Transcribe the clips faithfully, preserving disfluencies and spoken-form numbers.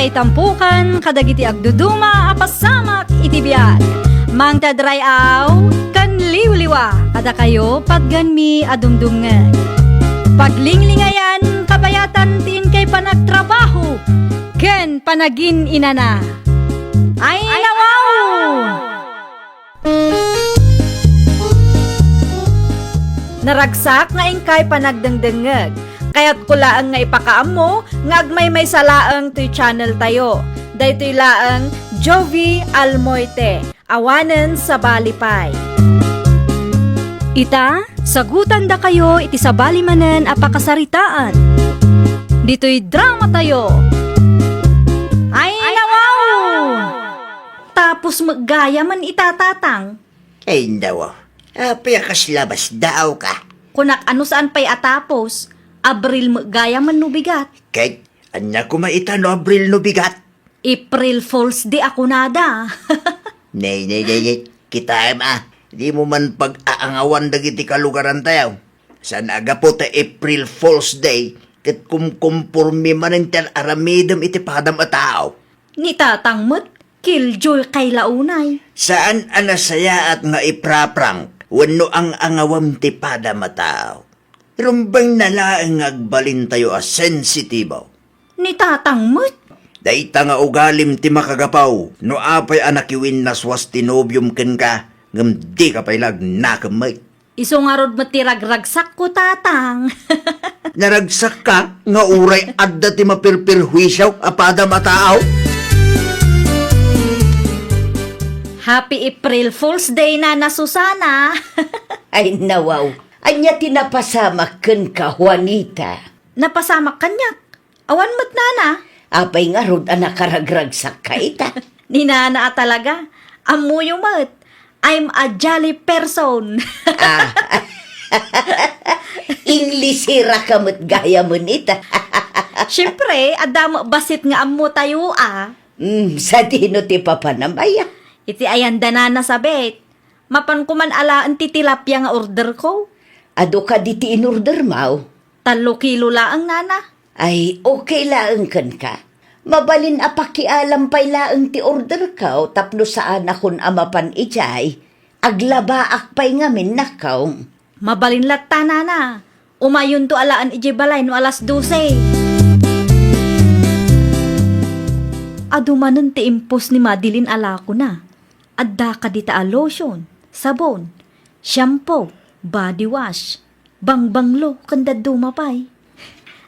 Ay tampukan kadagiti agduduma a pasamak iti biag. Mangted ray-aw ken liwliwa kadakayo patgenmi a dumdumngeg. Paglinglingayan, kabayatan ti inkay panagtrabaho ken panagin-inana. Ay, nawaw! Naragsak nga inkay panagdengdengngeg. Kayatko laeng nga ipakaammo nga agmaymaysa laeng toy channel tayo. Daytoy laeng Jovi Almoite, awanen sabali pay. Ita, sagutandakayo iti sabali manen a pakasaritaan. Ditoy drama tayo. Ay, nawaw! Tapos met gayamen ita, Tatang. Ay, nawa. Apay a kasla basdaaw ka? Kunak, ano saan pay a tapos? Abril met gayamen no bigat. Ket, ania koma ita no Abril no bigat? April Fool's Day a kunada. Nay, nay, nay, nay. Kitaem a, dimo man pag-aangawan dagiti kalugarantayo. Saan a gapu ta April Fool's Day, ket kumkomporme manen ti ar-aramidem iti padam a tao. Ni Tatang met, killjoy kay la unay. Saan a nasayaat nga ipra-prank wenno ang-angawem ti padam a tao. Rumbeng na laeng nga agbalintayo a sensitibo. Ni Tatang met. Dayta nga ugalim ti makagapu no apay a nakiwinnaswas ti nobiom kenka, ngem dika pay la agnakem met. Isu ngarud met ti ragragsakko, Tatang. Naragsakka nga uray adda ti mapirpirhuisio a padam a tao? Happy April Fool's Day, Nana Susana! Ay, nawaw. Ania ti napasamak kenka, Juanita? Napasamak kaniak? Awan met, Nana. Apay ngarud a nakaragragsakka ita? Ni Nana a talaga. Ammoyo met. I'm a jolly person. Ah. Inglisiraka met gayamen ita. Siempre, adda met bassit nga ammotayo a. Mm, sadino ti papanam aya? Iti ayan da, Nana, sabit. Mapanko man alaen ti tilapia nga orderko. Adu kadi ti inordermo? Tallo kilo laeng, Nana. Ay, okay laeng kenka. Mabalin a pakialam pay laeng ti orderko tapno saanakon a mapan idiay. Aglabaak pay ngamin, nako. Mabalin latta, Nana. Umayonto alaen idiay balay no alas dose. Adu manen ti impos ni Madeline a lakona. Adda kadita a lotion, sabon, shampoo, body wash, bangbanglo, ken dadduma pay.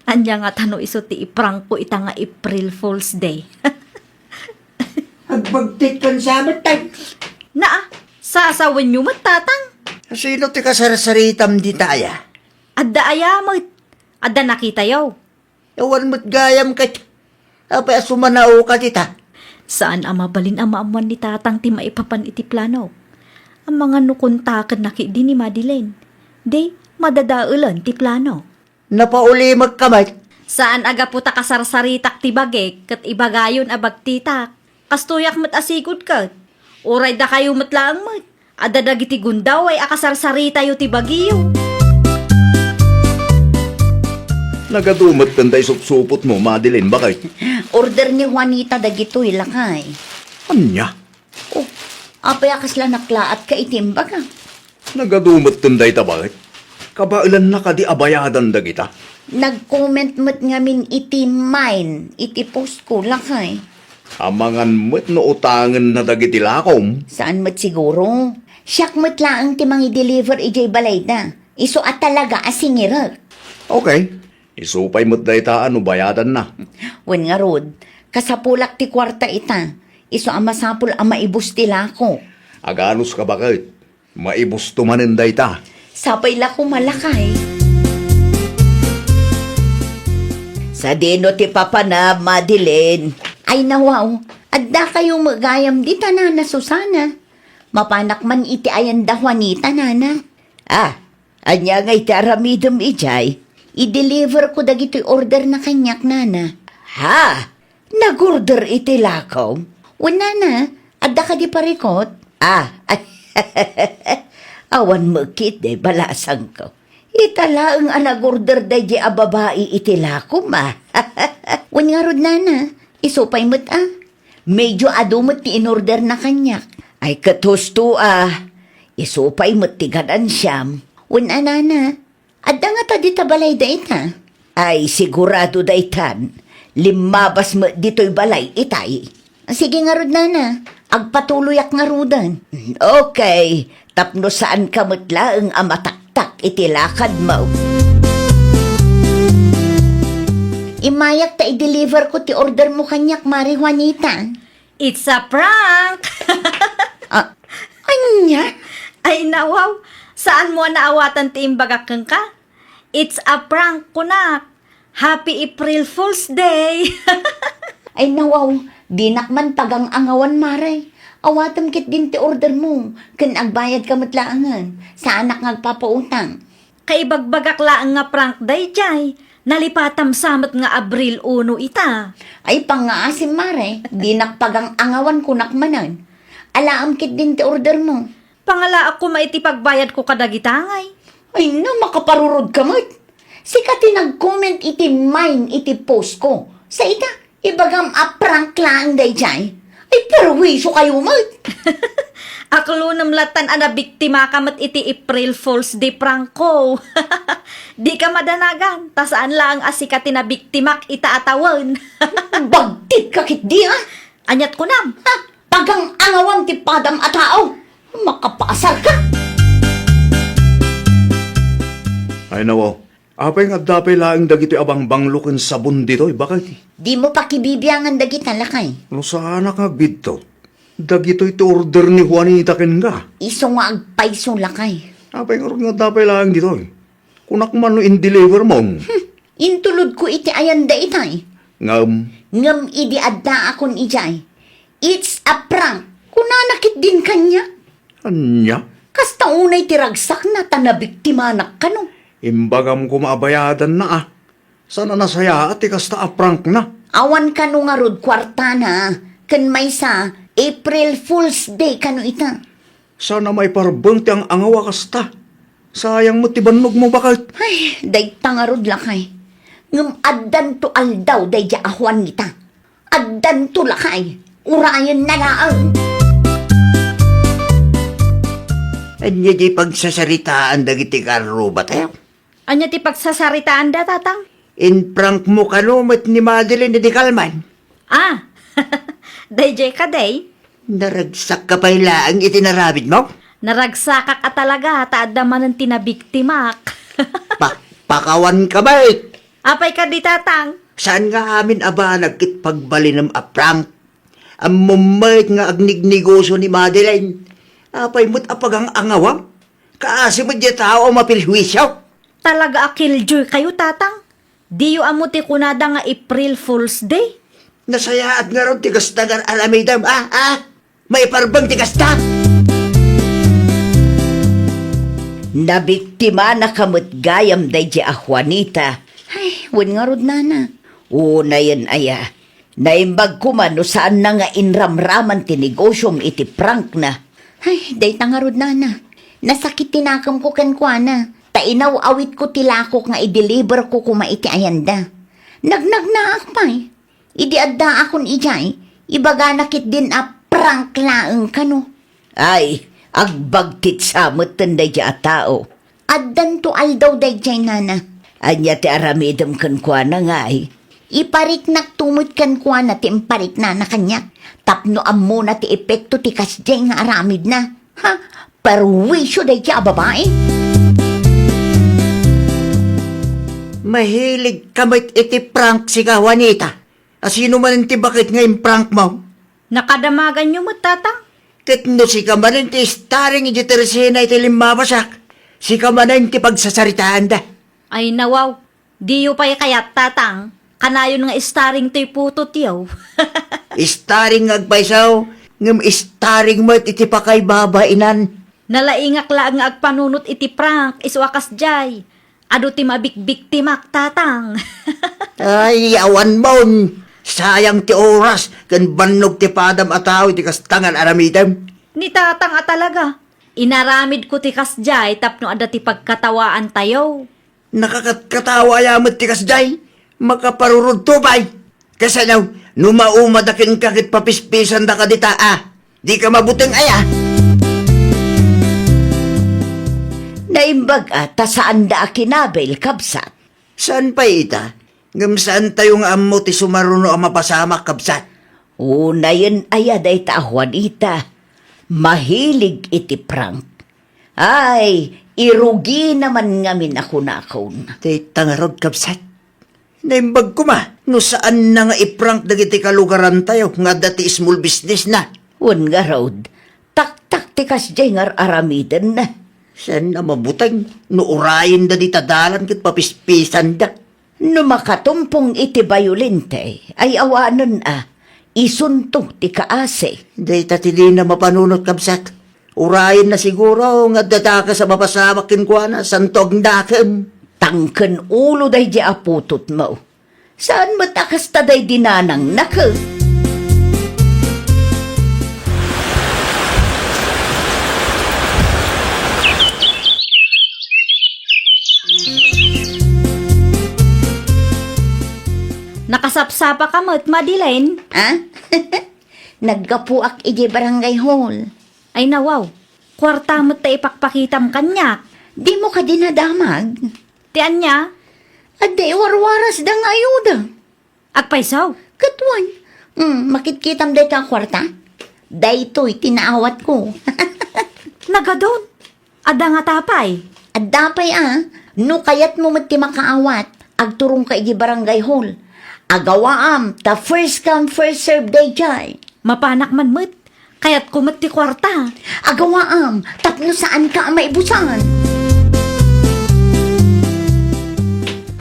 Ania ngata no isu ti iprankko ita nga April Fool's Day? Agbagtit kan samet, tay. Naa, sasawenyo met, Tatang. Sino ti kasarsaritam dita aya? Adda aya met. Adda nakitayo. Awan met gayam ket apay a sumanaoka dita? Saan a mabalin a maammuan ni Tatang ti maipapan iti planok. Amangan no kontakenna ketdi ni Madeline. Di, madadaelen ti planok. Napaulimekka met. Saan a gapu ta kasarsaritak ti bagik ket ibagayon a bagtitak. Kastoyak met a sigud ket. Uray dakayo met laeng met. Adda dagiti gundaway a kasarsaritayo ti bagiyo. Nagadu met ken day supsupotmo, Madeline, baket? Order ni Juanita dagitoy, lakay. Ania? Oh, apay a kasla naklaatka iti imbaga? Nagadu met ken dayta, baket? Kabaelanna kadi a bayadan dagita? Nag-comment met ngamin iti mine, iti postko, lakay. Amangan met no utangenna dagiti lakom. Saan met siguro? Siak met laeng ti mangi-deliver idiay balayda. Isu a talaga a singirek. Okay. Isu pay met dayta a no bayadanna. Wen ngarud, kasapulak ti kuarta ita. Isu a masapul a maibus ti lako. Aganuska, baket? Maibusto manen dayta. Sapay la koma, lakay. Sadino ti papanam, Madeline? Ay, nawaw. Addakayo met gayam dita, Nana Susana. Mapanak man iti ayan da Juanita, Nana. Ah, ania ngay ti aramidem idiay? I-deliver ko dagitoy order na kaniak, Nana. Ha? Nag-order iti lakom? Wen, Nana, adda kadi parikut? Ah, awan met ketdi, balasangko. Ita laeng a nag-order daydi a babai iti lakom, ah. Wen ngarud, Nana, Isu pay met a. Medyo adu met ti inorderna kaniak. Ay ket husto a. Isu pay met ti gad-ansiam. Wen a, nana, adda ngata dita balay dayta? Ay, sigurado daytan. Limmabas met ditoy balay itay. Sige ngarud, nana. Agpatuloyak ngaruden. Okay. Tapno saanka met laeng a mataktak iti lakadmo. Immayak ta i-deliver ko ti order mo kaniak, Mare Juanita. It's a prank! Ah, ania? Ay, nawaw. Saan mo a naawatan ti imbagak kenka? It's a prank, kunak. Happy April Fool's Day! Ay, nawaw. Dinak man pagang-angawan, Mare. Awatem ketdin ti order mo, ken agbayadka met laengen. Saanak nga agpapautang. Kaibagbagak laeng nga prank daydiay. Nalipatam sa met nga Abril uno ita. Ay, pangngaasim, Mare. Dinak pagang-angawan, kunak manen. Alaem ketdin ti order mo. Pangalaak koma iti pagbayadko kadagita ngay. Ay, no, makaparurod ka met. Sika ti nag-comment iti mine iti post ko. Sa ita, ibagam a prank laeng daydiay. Ay, perwisyo kayo met. Aklunem latan a nabiktimaka met iti April Fool's Day prank ko. Dika madanagan, ta saan laeng a sika ti nabiktimak ita a tawen. Bagtit ka ketdi, a? Aniat kunam? Ha? Pagang-angawam ti padam a tao. Makapaasar ka. Ay, nawaw. Apay nga adda pay laeng dagitoy a bangbanglo ken sabon ditoy, baket? Dimo pakibibiangan dagita, lakay. No saanak nga agbiddut, dagitoy ti order ni Juanita kenka. Isu nga agpayso, lakay. Apay ngarud nga adda pay laeng ditoy? Kunak man no in-deliver mo. Hmm, intulod ko iti ayanda itay. Ngem? Ngem idi addaakon idiay, "It's a prank," kunana ketdin kaniak. Ania? Kasta unay ti ragsakna ta nabiktimanak kano. Imbagam koma a bayadanna a. Saan a nasayaat ti kasta a prankna? Awan kano ngarud kuartana, ken maysa, April Fool's Day kano ita. Saan a maiparbeng ti ang-angaw a kasta. Sayang met ti bannogmo, baket. Ay, dayta ngarud, lakay. Ngem addanto aldaw daydiay a Juanita. Addanto, lakay. Urayenna laeng. Ania diay pagsasaritaan dagiti karrubatayo? Ania ti pagsasaritaanda, Tatang? In-prank mo kano met ni Madeline idi kalman? Ah, daydiay kadi? Naragsakka pay laeng iti inaramidmo? Naragsakak a talaga ta adda manen ti nabiktimak. Pa-, pakawanka met! Apay kadi, Tatang? Saan nga amin a banag ket pagbalinem a prank? Ammom met nga agnegnegosio ni Madeline. Apay met a pagang-angawam? Kaasi met diay tao a maperwisyo. Talaga a killjoy kayo, Tatang. Diyo ammo ti kunada nga April Fool's Day? Nasayaat ngarud ti kasta nga ar-aramidem, a, a? Maiparbeng ti kasta? Nabiktimanaka met gayam daydiay a Juanita. Ay, wen ngarud, nana. Unayen aya. Naimbag koma no saanna nga inramraman ti negosiom iti prankna. Ay, dayta ngarud, nana. Nasakit ti nakemko kenkuana. Ta inaw-awitko ti lakok nga i-deliver ko koma iti ayanda. Nagnagnaak pay. Idi addaakon idiay, ibagana ketdin a prank laeng kano. Ay, agbagtit sa metten daydiay a tao. Addanto aldaw daydiay, nana. Ania ti aramidem kenkuana ngay? Ipariknakto met kenkuana ti impariknana kaniak, tapno ammona ti epekto ti kasdiay nga aramidna. Ha? Perwisyo daydiay a babai? Mahilig ka met iti prank, sika, Juanita. A, sino manen ti baket nga imprank mo? Nakadamaganyo met, Tatang. Ket no sika manen ti starring iti tersena iti limmabasak, sika manen ti pagsasaritaanda. Ay, nawaw. Diyo pay kayat, Tatang. Kanayon nga starring toy putotyo. Starring nga agpayso, ngem starring met iti pakaibabainan. Nalaingak laeng nga agpanunot iti prank, isu a kasdiay. Adu ti mabikbiktimak, Tatang. Ay, awan mon! Sayang ti oras ken bannog ti padam a tao iti kasta nga aramidem. Ni Tatang a talaga. Inaramidko ti kasdiay tapno adda ti pagkatawaantayo. Nakakatkatawa aya met ti kasdiay? Makaparurudto pay! Kasano, No maumada kenka ket papispisanda ka dita, a. Dika mabuteng aya. Naimbag a ta saanda a kinabil, kabsat. Saan pay ita? Ngem saantayo nga ammo ti sumaruno a mapasamak, kabsat. Unayen aya dayta a Juanita. Mahilig iti prank. Ay, irugina man ngamin a kunakon. Dayta ngarud, kabsat. Naimbag koma no saanna nga iprank dagiti kalugarantayo nga adda ti small business na. Wen ngarud, taktak ti kasdiay nga ar-aramidenna. Saan a mabuteng no urayenda dita dalan ket papispisanda. No makatumpong iti bayolente, ay awanen a, isunto ti kaasi. Dayta ti dina mapanunot, kabsat. Urayenna siguro nga adda dakes a mapasamak kenkuana, santo agnakem. Tangken ulo daydi a putotmo. Saan met a kasta daydi nanangnak. Nakasapsapaka met, Madeline? Ha? Naggapuak idiay barangay hall. Ay, nawaw. Kuarta met ta ipakpakitam kaniak. Dimo kadi nadamag? Ti ania? Adda iwarwarasda nga ayuda. Agpayso? Ket wen. Hmm, makitkitam dayta a kuarta? Daytoy ti naawatko. Nagadun. Adda ngata pay? Adda pay a. No kayatmo met ti makaawat, agturongka idiay barangay hall. Agawaam ta first come, first serve daydiay. Mapanak man met. Kayatko met ti kuarta. Agawaam tapno saanka a maibusan.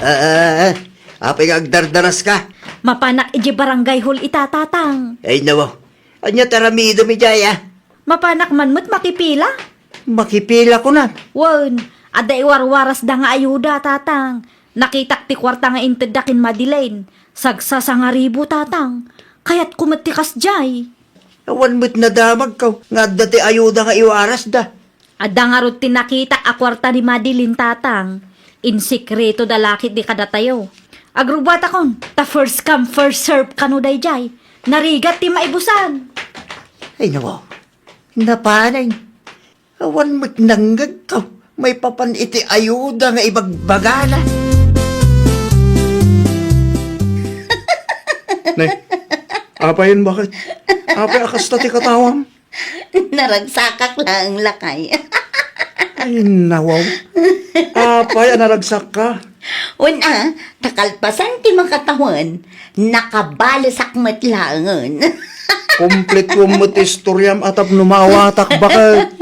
Ah, ah, ah. Apay nga agdardaraska? Mapanak idiay barangay hall ita, Tatang. Ay, nawaw. Ania ti aramidem idiay, a? Mapanak man met makipila. Makipila, kunam? Wen, adda iwarwarasda nga ayuda, Tatang. Nakitak ti kuarta nga intedda ken Madeline. Sagsasangaribu, Tatang. Kayatko met ti kasdiay. Awan met nadamagko nga adda ti ayuda nga iwarasda. Adda ngarud ti nakitak a kuarta ni Madeline, Tatang. Insekretoda la ketdi kadatayo. Agrubbuatakon, ta first come, first serve kano daydiay. Narigat ti maibusan. Ay, nawaw. Napanen. Awan met nangngegko maipapan iti ayuda nga ibagbagana. Ne, apayen, baket? Apay a kasta ti katawam? Naragsakak laeng, lakay. Ay, nawaw. Apay a naragsakka? Wen a, ta kalpasan ti makatawen, nakabalesak met laengen. Kompletuem met ti istoriam a tapno maawatak, baket?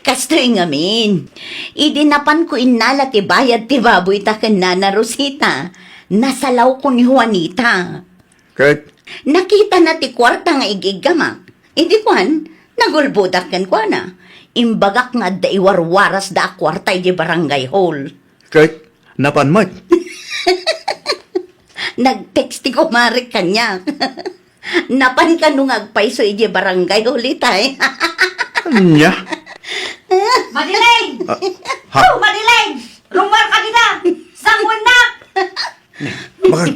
Kastoy ngamin. Idi napanko innala ti bayad ti baboyta ken Nana Rosita, nasalawko ni Juanita. Ket? Nakitana ti kuarta nga ig-iggamak. Idi kuan, nagulbodak kenkuana. Imbagak nga adda iwarwarasda a kuarta idiay barangay hall. Ket napan met? Nag-text ti kumarek kaniak. Napan kano nga agpayso idiay barangay hall itay. Ania? Madeline! Ah, ha? Oh, Madeline! Rummuarka dita! Sanguennak! Baket,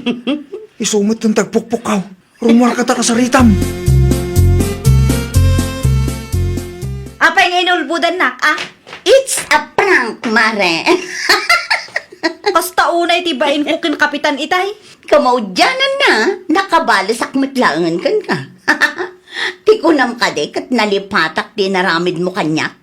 isu met ti agpukpukkaw. Rummuarka ta kasaritam. Apay nga inulbodannak, a? It's a prank, Mare. Kasta unay ti bainko ken Kapitan itay. Kamaudiananna, nakabalesak met laengen kenka. Ti kunam kadi ket nalipatak ti inaramidmo kaniak?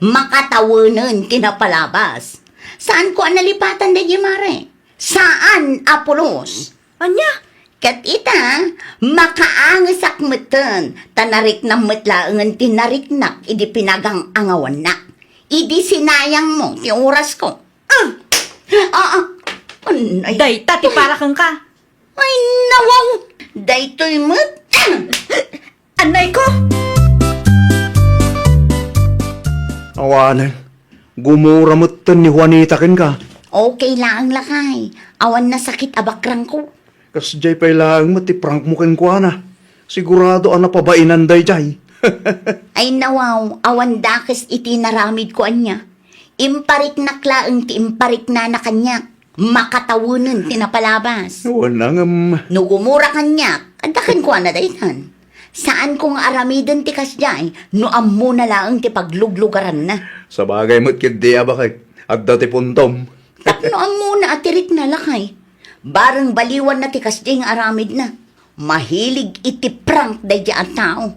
Makatawenen ti napalabas. Saanko a nalipatan daydiay, Mare. Saan a pulos. Ania? Ket ita, makaangesak metten, ta nariknam met laengen ti nariknak idi pinagang-angawannak. Idi sinayangmo ti orasko. Ah! Ah, ah. Anay. Dayta ti para kenka. Ay, nawaw! Daytoy met. Anay ko! Awanen, gumura metten ni Juanita kenka. Okay laeng, lakay. Awan nasakit a bakrangko. Kasdiay pay laeng met ti prankmo kenkuana. Sigurado a napabainan daydiay. Ay, nawaw, awan dakes iti naramidko ania. Impariknak laeng ti impariknana kaniak. Makatawenen ti napalabas. Wen a ngem. No gumura kaniak, Adda kenkuana daytan. Saanko nga aramiden ti kasdiay no ammona laeng ti pagluglugaranna. Sabagay met ketdi a baket, adda ti puntom. Tapno ammona a tirikna, lakay. Bareng baliwanna ti kasdiay nga aramidna. Mahilig iti prank daydiay a tao.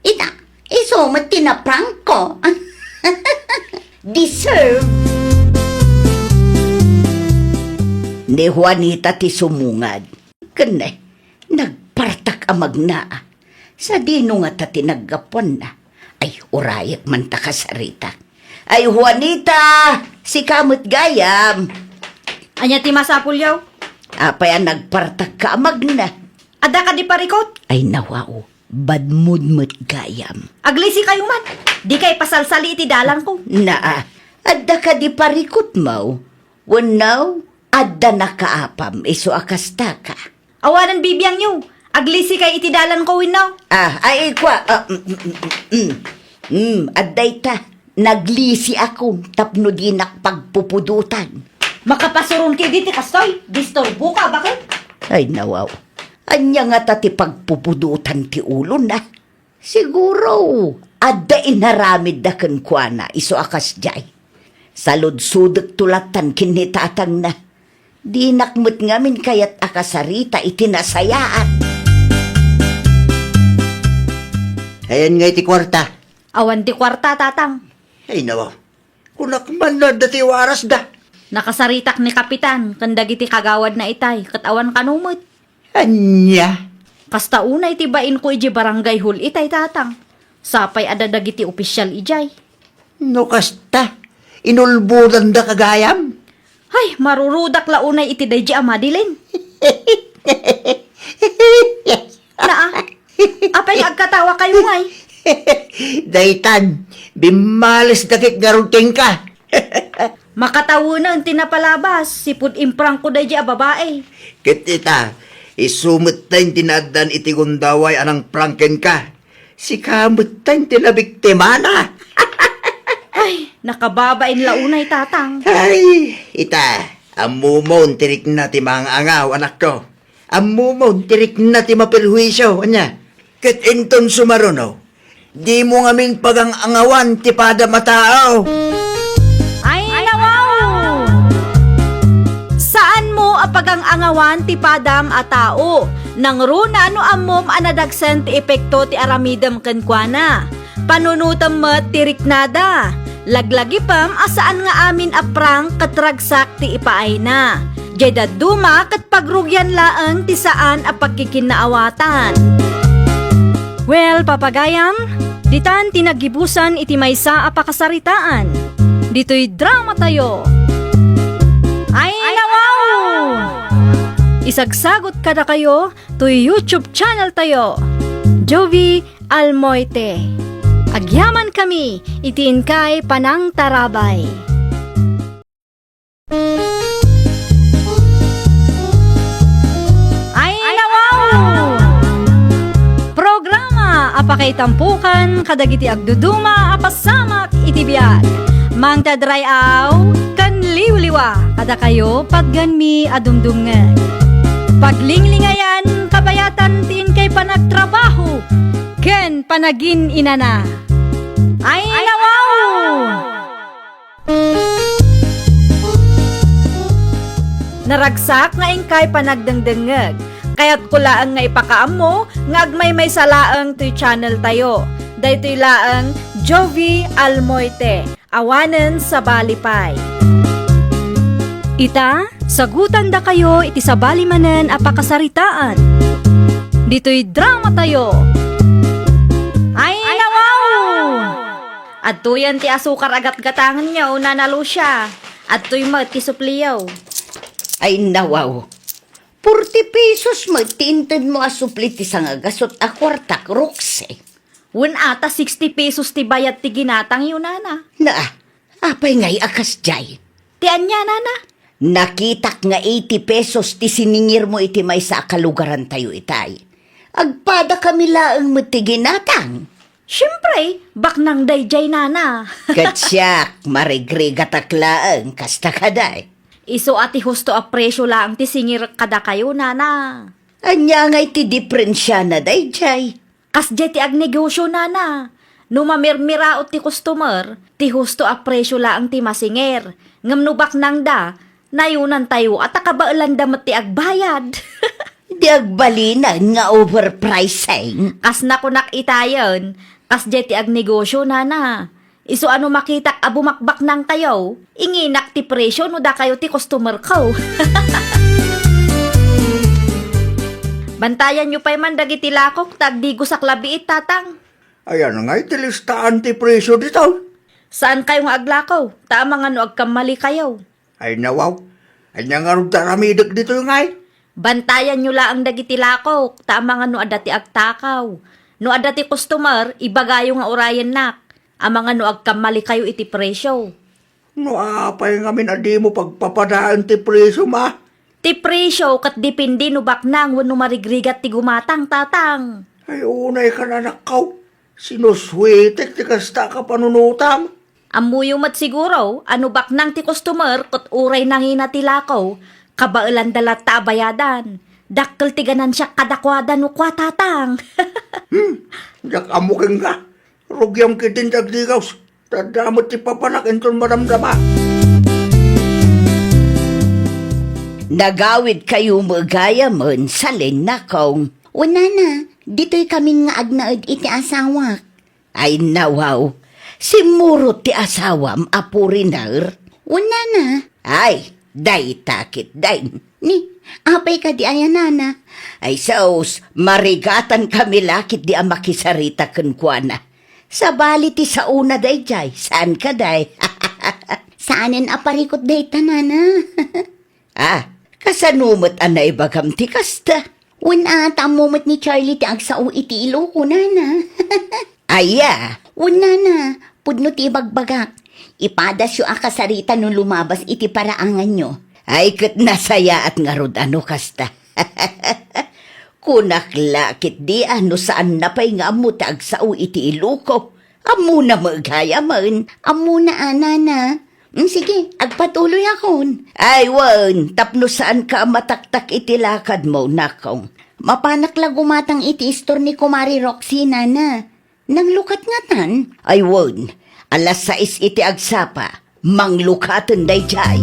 Ita, isu met ti naprankko. Deserve. Ni Juanita ti sumungad. Ken, nagpartak a magna. Sadino ngata ti naggapuanna? Ay, urayek man ta kasarita. Ay, Juanita! Sika met gayam! Ania ti masapulyo? Apay a nagpartakka a magna? Adda kadi parikut? Ay, nawaw. Badmod met gayam. Aglisikayo man. Dikay pasalsali iti dalanko. Naa, adda kadi parikutmo? Wenno, adda nakaapam isu a kastaka? Awanen bibiangyo. Aglisikay iti dalanko wenno? Ah, ay, kua, ah, mm, mm, mm, mm. Mm, adda ita. Naglisiakon tapno dinak pagpupudotan. Makapasuronkayo ditoy kastoy? Disturboka, baket? Ay, nawaw. Ania ngata ti pagpupudotan ti ulona? Siguro, adda inaramidda kenkuana isu a kasdiay. Saludsodekto lattan ken ni tatangna. Dinak met ngamin kayat a kasarita iti nasayaat. Ayan nga iti kuarta. Awan ti kuarta, tatang. Ay, nawa. Kunak man no adda ti warasda. Nakasaritak ni Kapitan ken dagiti kagawadna itay, ket awan kano met. Ania? Kasta unay ti bainko idiay barangay hall itay, tatang. Sapay a dagiti opisial idiay. No kasta, inulbodandaka gayam? Ay, marurudak la unay iti daydiay a Madeline. Naa, apay nga agkatawakayo ngay? Daytan, bimmalesda ket ngarud kenka. Makatawenan ti napalabas, sipud imprangko daydiay a babai. Ket ita, isu metten ti naaddan iti gundaway a nangprank kenka. Sika metten ti nabiktimana. Ay, nakababain la unay, tatang. Ay, ita, ammomon ti rikna ti mangangaw, anakko. Ammomon ti rikna ti maperhuisio, ania? Ket inton sumaruno, dimo ngamin pagang-angawan ti padam a tao. Ay, nawaw! Saanmo a pagang-angawan ti padam a tao. Nangruna no ammom a nadagsen ti epekto ti aramidem kenkuana. Panunotem met ti riknada. Laglagipem a saan nga amin a prank ket ragsak ti ipaayna. Diay dadduma ket pagrugian laeng ti saan a pagkikinnaawatan. Well, papagayam, ditan ti naggibusan iti maysa a pakasaritaan. Ditoy dramatayo. Ay, nawaw! Isagsagot kadakayo toy YouTube channel tayo, Jovie Almoite. Agyamankami iti inkay panangtarabay. Ay, nawaw! Programa a pakaitampokan kadagiti agduduma a pasamak iti biag. Mangted ray-aw ken liwliwa kadakayo, patgenmi a dumdumngeg. Paglinglingayan, kabayatan ti inkay panagtrabaho ken panagin-inana. Ay, nawaw! Naragsak nga inkay panagdengdengngeg. Kayatko laeng nga ipakaammo nga agmaymaysa laeng toy channel tayo. Daytoy laeng Jovie Almoite. Awanen sabali pay. Ita, sagutandakayo iti sabali manen a pakasaritaan. Ditoy dramatayo. Ay, nawaw! Adtoyen ti asukar a gatgatangenyo, Nana Lucia. Adtoy met ti supliyo. Ay, nawaw. Forty pesos met ti intedmo a supli ti sangagasut a kuartak, Roxy. Wen ata sixty pesos ti bayad ti ginatangyo, nana. Na, apay ngay a kasdiay? Ti ania, nana? Nakitak nga eighty pesos ti siningirmo iti maysa a kalugarantayo itay. Agpadakami laeng met ti ginatang. Siempre, baknang daydiay, nana. Ket siak, marigrigatak laeng, kasta kadi. Isu a ti husto a presio laeng ti singirek kadakayo, nana. Ania ngay ti diferensiana daydiay? Kasdiay ti agnegosio, nana. No mamirmiraot ti customer, ti husto a presio laeng ti masinger. Ngem no baknangda, nayunantayo a ta kabaelanda met ti agbayad. Di agbalinan nga overpricing. Kas nakunak itayen, kasdiay ti agnegosio, nana. Isu a no makitak a bumakbaknangkayo, inginak ti presio no dakayo ti customer ko. Bantayanyo pay man dagiti lakok ta agdigosak labiit, tatang. Ayan nga iti listaan ti presio ditoy. Saankayo nga aglako, ta amangan no agkammalikayo. Ay, nawaw. Ania ngarud ti aramidek ditoy ngay? Bantayanyo laeng dagiti lakok, ta amangan no adda ti agtakaw. No adda ti customer, ibagayo nga urayennak. Amangan no agkammalikayo iti presio. No apay ngamin a dimo pagpapadaen ti presio, ma? Ti presio ket depende no baknang wenno marigrigat ti gumatang, tatang. Ay, unay kan, anakko. Sinusuetek ti kasta a kapanunotam. Ammoyo met siguro a no baknang ti customer ket uray nangina ti lako, kabaelanda latta a bayadan. Dakkel ti ganansiak kadakuada no kua, tatang. Hmm, diak ammo kenka. Rugiam ketdin ti agdigaws. Ta adda met ti papanak inton madamdama. Nagawidkayo met gayamen, Salin, nakong. Wen, nana, ditoy kamin nga agnaed iti asawak. Ay, nawaw. Simmurot ti asawam a foreigner? Wen, nana. Ay, dayta ketdin. Ni, apay kadi aya, nana? Ay, sus, marigatan kami la ketdi a makisarita kenkuana. Sabali ti saona daydiay, saan kadi? Saanen a parikut dayta, nana. Ah, kasano met a naibagam ti kasta? Wen a, ta ammo met ni Charlie ti agsao iti Iloco, nana. Aya? Wen, nana, pudno ti ibagbagak. Ipadasyo a kasarita no lumabas iti paraanganyo. Ay, ket nasayaat ngarud a no kasta. Kunak la ketdi a no saanna pay nga ammo ti agsao iti Iloco. Ammona met gayamen. Ammona a, nana. Mm, sige, agpatuloyakon. Ay, wen, tapno saanka a mataktak iti lakadmo, nakong. Mapanak la gumatang iti istor ni Kumare Roxy, nana. Nanglukat ngatan? Ay, wen, alas sais iti agsapa. Manglukaten daydiay.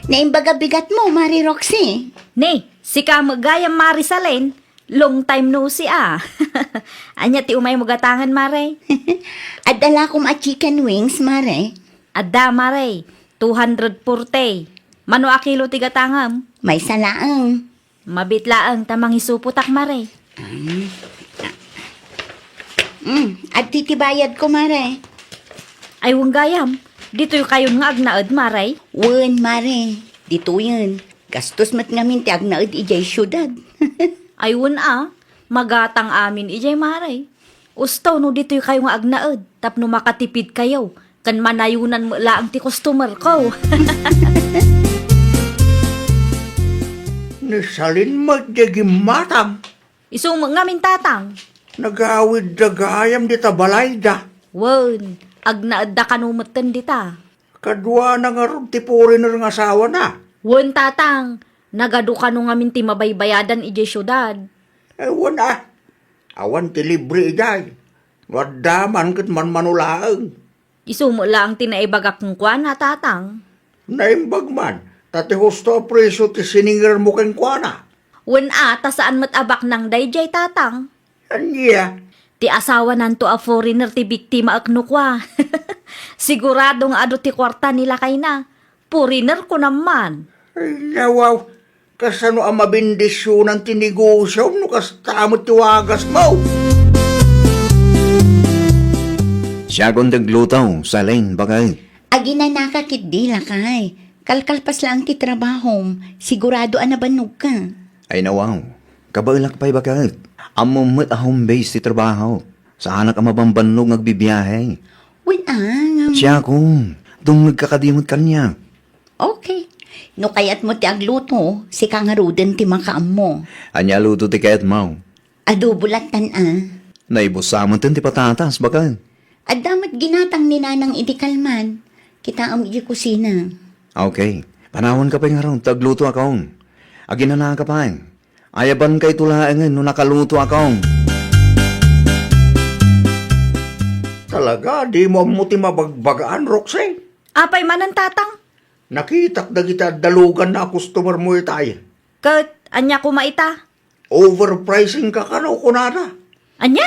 Naimbag a bigatmo, Mare Roxy. Ni, sika met gayam, Mare Salin. Long time no see, ah. Ania ti umaymo gatangen, Mare? Adda lakom a chicken wings, Mare. Adda, Mare. Two hundred forty. Mano a kilo ti gatangem? Maysa laeng. Mabit laeng ta mangisupotak, Mare. Mm. Mm, adtoy ti bayadko, Mare. Ay, wen gayam. Ditoykayon nga agnaed, Mare? Wen, Mare. Ditoyen. Gastos met ngamin ti agnaed idiay siudad. Ay, wen a, magatang amin idiay, Mare. Usto no ditoykayo nga agnaed tapno makatipidkayo ken manayonan met laeng ti customerko. Ni Salin met diay gimmatang. Isu met ngamin, tatang. Nagawidda gayam dita balayda. Wen, agnaedda kano metten dita. Kaduana ngarud ti foreigner nga asawana? Wen, tatang, nagadu kano ngamin ti mabaybayadan idiay siudad. Eh, wen a, awan ti libre idiay. No adda man ket manmano laeng. Isu met laeng ti naibagak kenkuana, tatang. Naimbag man, ta ti husto a presio ti siningermo kenkuana. Wen a, ta saan met a baknang daydiay, tatang. Ania? Ti asawananto a foreigner ti biktimaek no kua. Sigurado nga adu ti kuarta ni lakayna. Foreigner, kunam man. Ay, nawaw, kasano a mabendisionan ti negosiom no kasta met ti wagasmo? Siakon ti agluto, Salin, baket. Aginanaka ketdi, lakay. Kalkalpas laeng ti trabahom, sigurado a nabannogka. Ay, nawaw. Kabaelak pay, baket. Ammom met a home base ti trabaho. Saanak a mabambannog nga agbibiahe. Wen a, ngem. Siakon, dumngegka kadi met kaniak. Okay. No kayatmo ti agluto, sika ngaruden ti makaammo. Ania a luto ti kayatmo? Adobo lattan a. Naibusa met ti patatas, baket. Adda met ginatang ni Nanang idi kalman. Kitaem idiay kusina. Okay. Panawanka pay ngarud, ta aglutoakon. Aginanaka pay. Ayabankayto laengen no nakalutoakon. Talaga, dimo ammo ti mabagbagaan, Roxy? Apay manen, Tatang? Nakitak dagiti adda luganna a customer mo itay. Ket ania koma ita? Overpricing ka kano, kunada. Ania?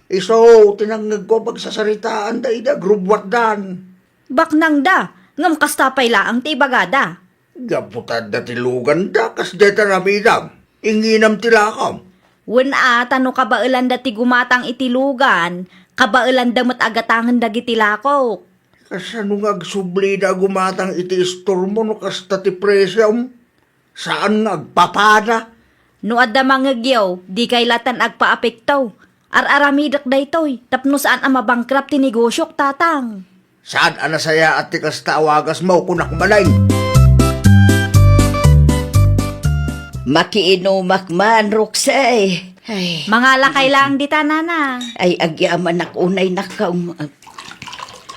Isu ti nangngegko a pagsasaritaanda idi agrubbuatdan. Baknangda, ngem kasta pay laeng ti ibagada. Gapu ta adda ti luganda, kasdiay ti aramidam. Inginam ti lakam. Wen a, ta no kabaelanda ti gumatang iti lugan, kabaelanda met a gatangen dagiti lakok. Kasano nga agsublida a gumatang iti istormo no kasta ti presiom? Saan nga agpapada? No adda mangngegyo, dikay latan agpaapekto. Ar-aramidek daytoy tapno saan a mabankrupt ti negosiok, Tatang. Saan a nasayaat ti kasta a wagasmo, kunak manen. Makiinumak man, Roxy. Ay. Mangalakay laeng dita, Nana. Ay, agyamanak unay, nakkaw.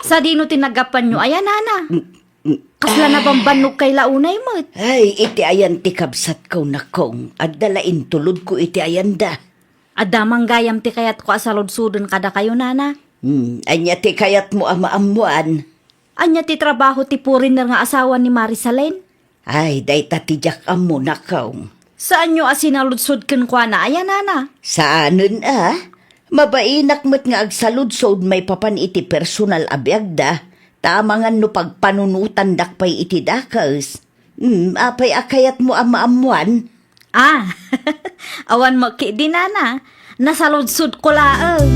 Sadino ti naggapuanyo aya, Nana? Mm, mm. Kasla nabambannogkay la unay met. Ay, iti ayan ti kabsatko, nakkaw. Adda la intulodko iti ayanda. Adda man gayam ti kayatko a saludsoden kadakayo, Nana. Hmm, ania ti kayatmo a maammoan? Ania ti trabaho ti foreigner nga asawa ni Marisalen? Ay, dayta ti diak ammo, nakkaw. Saanyo a sinaludsod kenkuana aya, Nana? Saanen a. Mabainak met nga agsaludsod maipapan iti personal a biagda, ta amangan no pagpanunotandak pay iti dakes. Hmm, apay a kayatmo a maammoan? Ah, awan met ketdi, Nana. Nasaludsodko laeng.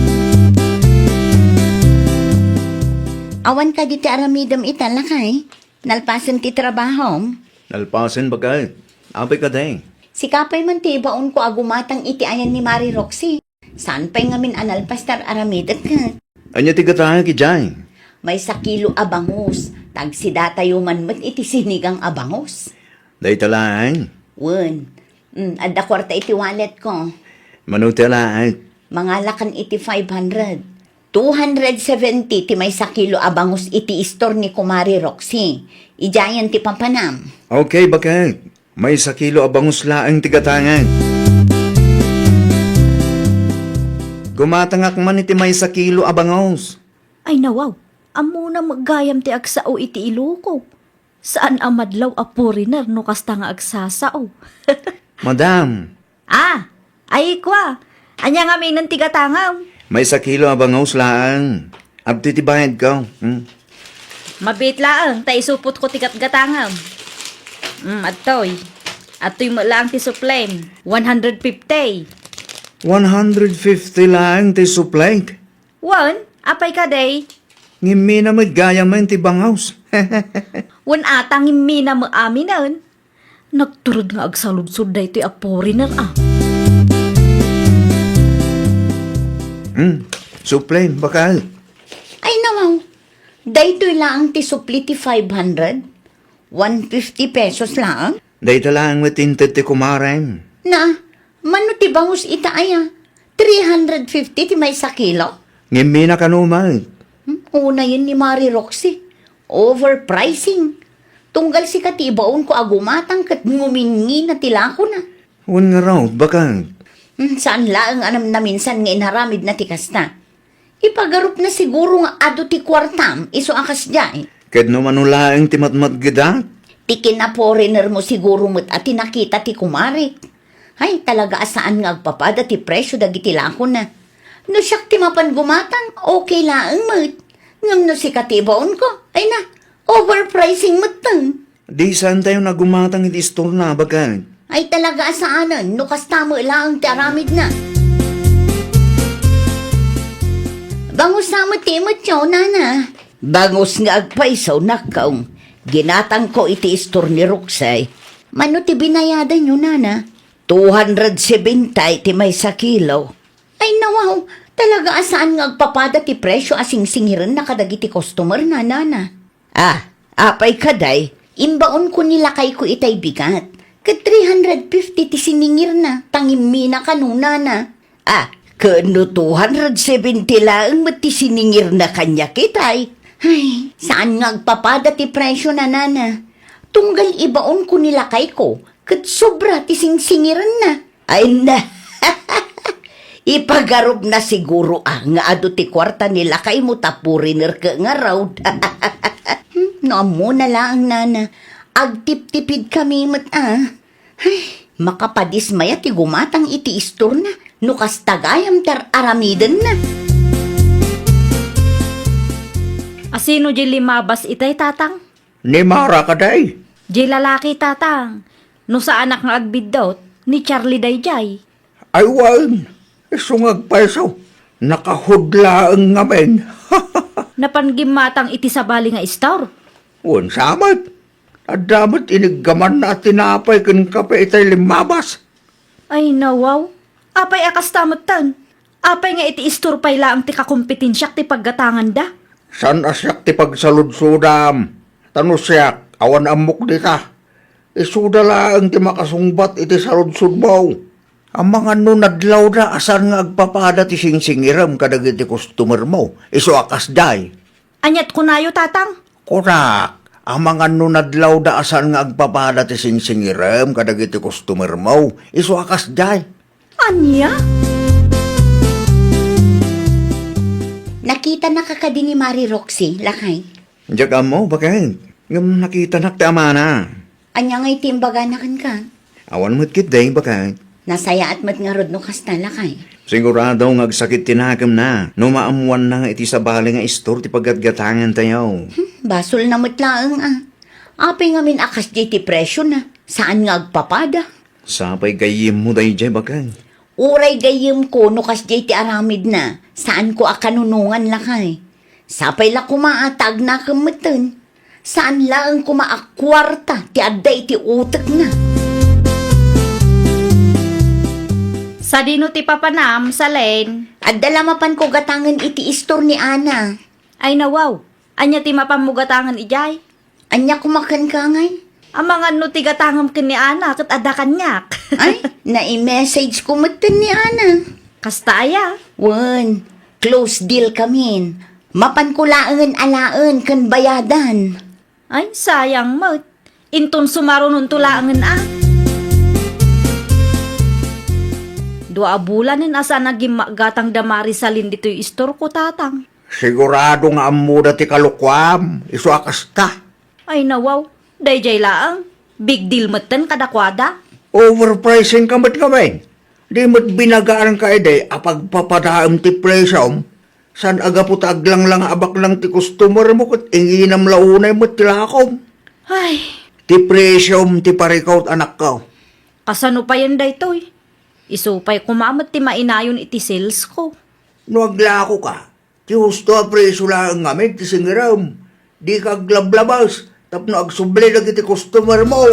Awan kadi ti aramidem ita, lakay? Nalpasen ti trabahom? Nalpasen, baket. Apay kadi? Sika pay man ti ibaonko a gumatang iti ayan ni Mari Roxy. Saan pay ngamin a nalpas ti ar-aramidek ket. Ania ti gatangek idiay? Maysa kilo a bangus, ta agsidatayo man met iti sinigang a bangus. Dayta laeng? Wen. Mm, adda kuarta iti walletko. Mano ti alaek? Mangalakan iti five hundred. Two hundred seventy ti maysa kilo a bangus iti istor ni Kumari Roxy. Idiayen ti papanam. Okay, baket. Maysa kilo a bangus laeng ti gatangek. Gumatangak man iti maysa kilo a bangus. Ay, nawaw. Ammona met gayam ti agsao iti iloko. Saan a madlaw a foreigner no kasta nga agsasao. Madam. Ah, ay, kua. Ania ngaminen ti gatangem? Maysa kilo a bangus laeng. Adtoy ti bayadko. Hmm? Mabiit laeng, ta isupotko ti gatgatangem. Hmm, adtoy. Adtoy met laeng ti suplem. One hundred fifty. One hundred fifty laeng ti suplem? Wen, apay kadi? Ngimmina met gayam ti bangus. Wen ata, ngimmina met aminen. Nagturod nga agsaludsod daytoy a foreigner, ah. Hmm, suplem, baket. Ay, nawaw. Daytoy laeng ti supli ti five hundred? One fifty pesos laeng? Dayta laeng met inted ti kumarem. Na, mano ti bangus ita aya? Three hundred fifty ti maysa kilo? Ngimmina kano met. Hmm? Unayen ni Mari Roxy. Overpricing. Tunggal sika ti ibaonko a gumatang ket nguminngina ti lakona. Wen ngarud, baket. Hmm, saan laeng a namnaminsan nga inaramidna ti kasta. Ipagarupna siguro nga adu ti kuartam, isu a kasdiay. Ket no mano laeng ti matmatgedak? Ti kinaporener mo siguro met a ti nakita ti kumarik. Ay, talaga a saan nga agpapada ti presyo dagiti lakona. No siak ti mapan gumatang, okay laeng met. Ngem no sika ti ibaonko, ay na, overpricing metten. Di saantayon a gumatang iti istorna, baket. Ay, talaga a saanen, no kasta met laeng ti aramidna. Bangus sa met ti imetyo, nana. Bangus nga agpayso, nakkaw. Ginatangko iti istor ni Roxy. Mano ti binayadanyo, nana? Two hundred seventy ti maysa kilo. Ay, nawaw, talaga a saan nga agpapada ti presyo a singsingirenna kadagiti customer, nana. Ah, apay kadi? Imbaonko ni lakayko itay bigat. Ket three hundred fifty ti siningirna, ta ngimmina kano, nana. Ah, ken no two hundred seventy laeng met ti siningirna kaniak itay? Ay, saan nga agpapada ti presyo na, nana. Tunggal ibaonko ni lakayko, Ket sobra ti singsingirenna. Ay na. Ipagarupna siguro a nga adu ti kuarta ni lakaymo ta foreigner ket ngarud. Hmm, no ammona laeng, nana, agtiptipid kami met a. Ay, makapadismaya ti gumatang iti istorna no kasta gayam ti ar-aramidenna. Asino diay limmabas itay, tatang? Ni Mara kadi? Diay lalaki, tatang. No saanak nga agbiddut, ni Charlie daydiay. Ay wen, isu nga agpayso, nakahudlaeng ngamin. Napan gimmatang iti sabali nga istor? Wen, sa met. Adda met iniggamanna a tinapay ken kape itay limmabas. Ay, nawaw. Apay a kasta metten? Apay nga iti istor pay laeng ti kakompetensiak ti paggatanganda? Saan a siak ti pagsaludsodam. Ta no siak, awan ammok dita. Isuda laeng ti makasungbat iti saludsodmo. Amangan no nadlawda a saan nga agpapada ti singsingirem kadagiti customer mo, isu a kasdiay. Aniat kunayo, tatang? Kunak, amangan no nadlawda a saan nga agpapada ti singsingirem kadagiti customer mo, isu a kasdiay. Ania? Nakitanaka kadi ni Mari Roxy, lakay? Diak ammo, baket. Ngem nakitanak ti amana. Ania ngay ti imbagana kenka? Awan met ketdi, baket. Nasayaat met ngarud no kasta, lakay. Sigurado nga agsakit ti nakemna no maammoanna nga iti sabali nga istor ti paggatgatangantayo. Hmm, basolna met laeng a. Apay ngamin a kasdiay ti presiona? Saan nga agpapada? Sapay gayyemmo daydiay, baket. Uray gayyemko no kasdiay ti aramidna, saanko a kanunongan, lakay. Sapay la koma a ta agnakem metten. Saan laeng koma a kuarta ti adda iti utekna. Sadino ti papanam, Salen? Adda la mapanko gatangen iti istor ni Ana. Ay, nawaw. Ania ti mapanmo gatangen idiay? Ania koma kenka ngay? Amangan no ti gatangem ken ni Ana ket adda kaniak. Ay, nai-message ko metten ni Ana. Kasta aya? Wen, close deal kamin. Mapanko laengen alaen ken bayadan. Ay, sayang met. Inton sumarunonto laengen a. Dua a bulanen a saan a gimmagatang da Marisalin ditoy istorko, tatang. Sigurado nga ammoda ti kalokuam, isu a kasta. Ay, nawaw, daydiay laeng. Big deal metten kadakuada. Overpricing ka met ngamin. Di met binagaanka idi a pagpapadaem ti presiom, saan a gapu ta aglanglanga a baknang ti customer mo ket inginam la unay met ti lakom. Ay. Ti presiom ti parikut, anakko. Kasano payen daytoy? Isu pay koma met ti mainayon iti sales ko. No aglakoka, ti husto a presio laeng ngamin ti singirem. Dika aglablabas tapno agsubli dagiti customer mo.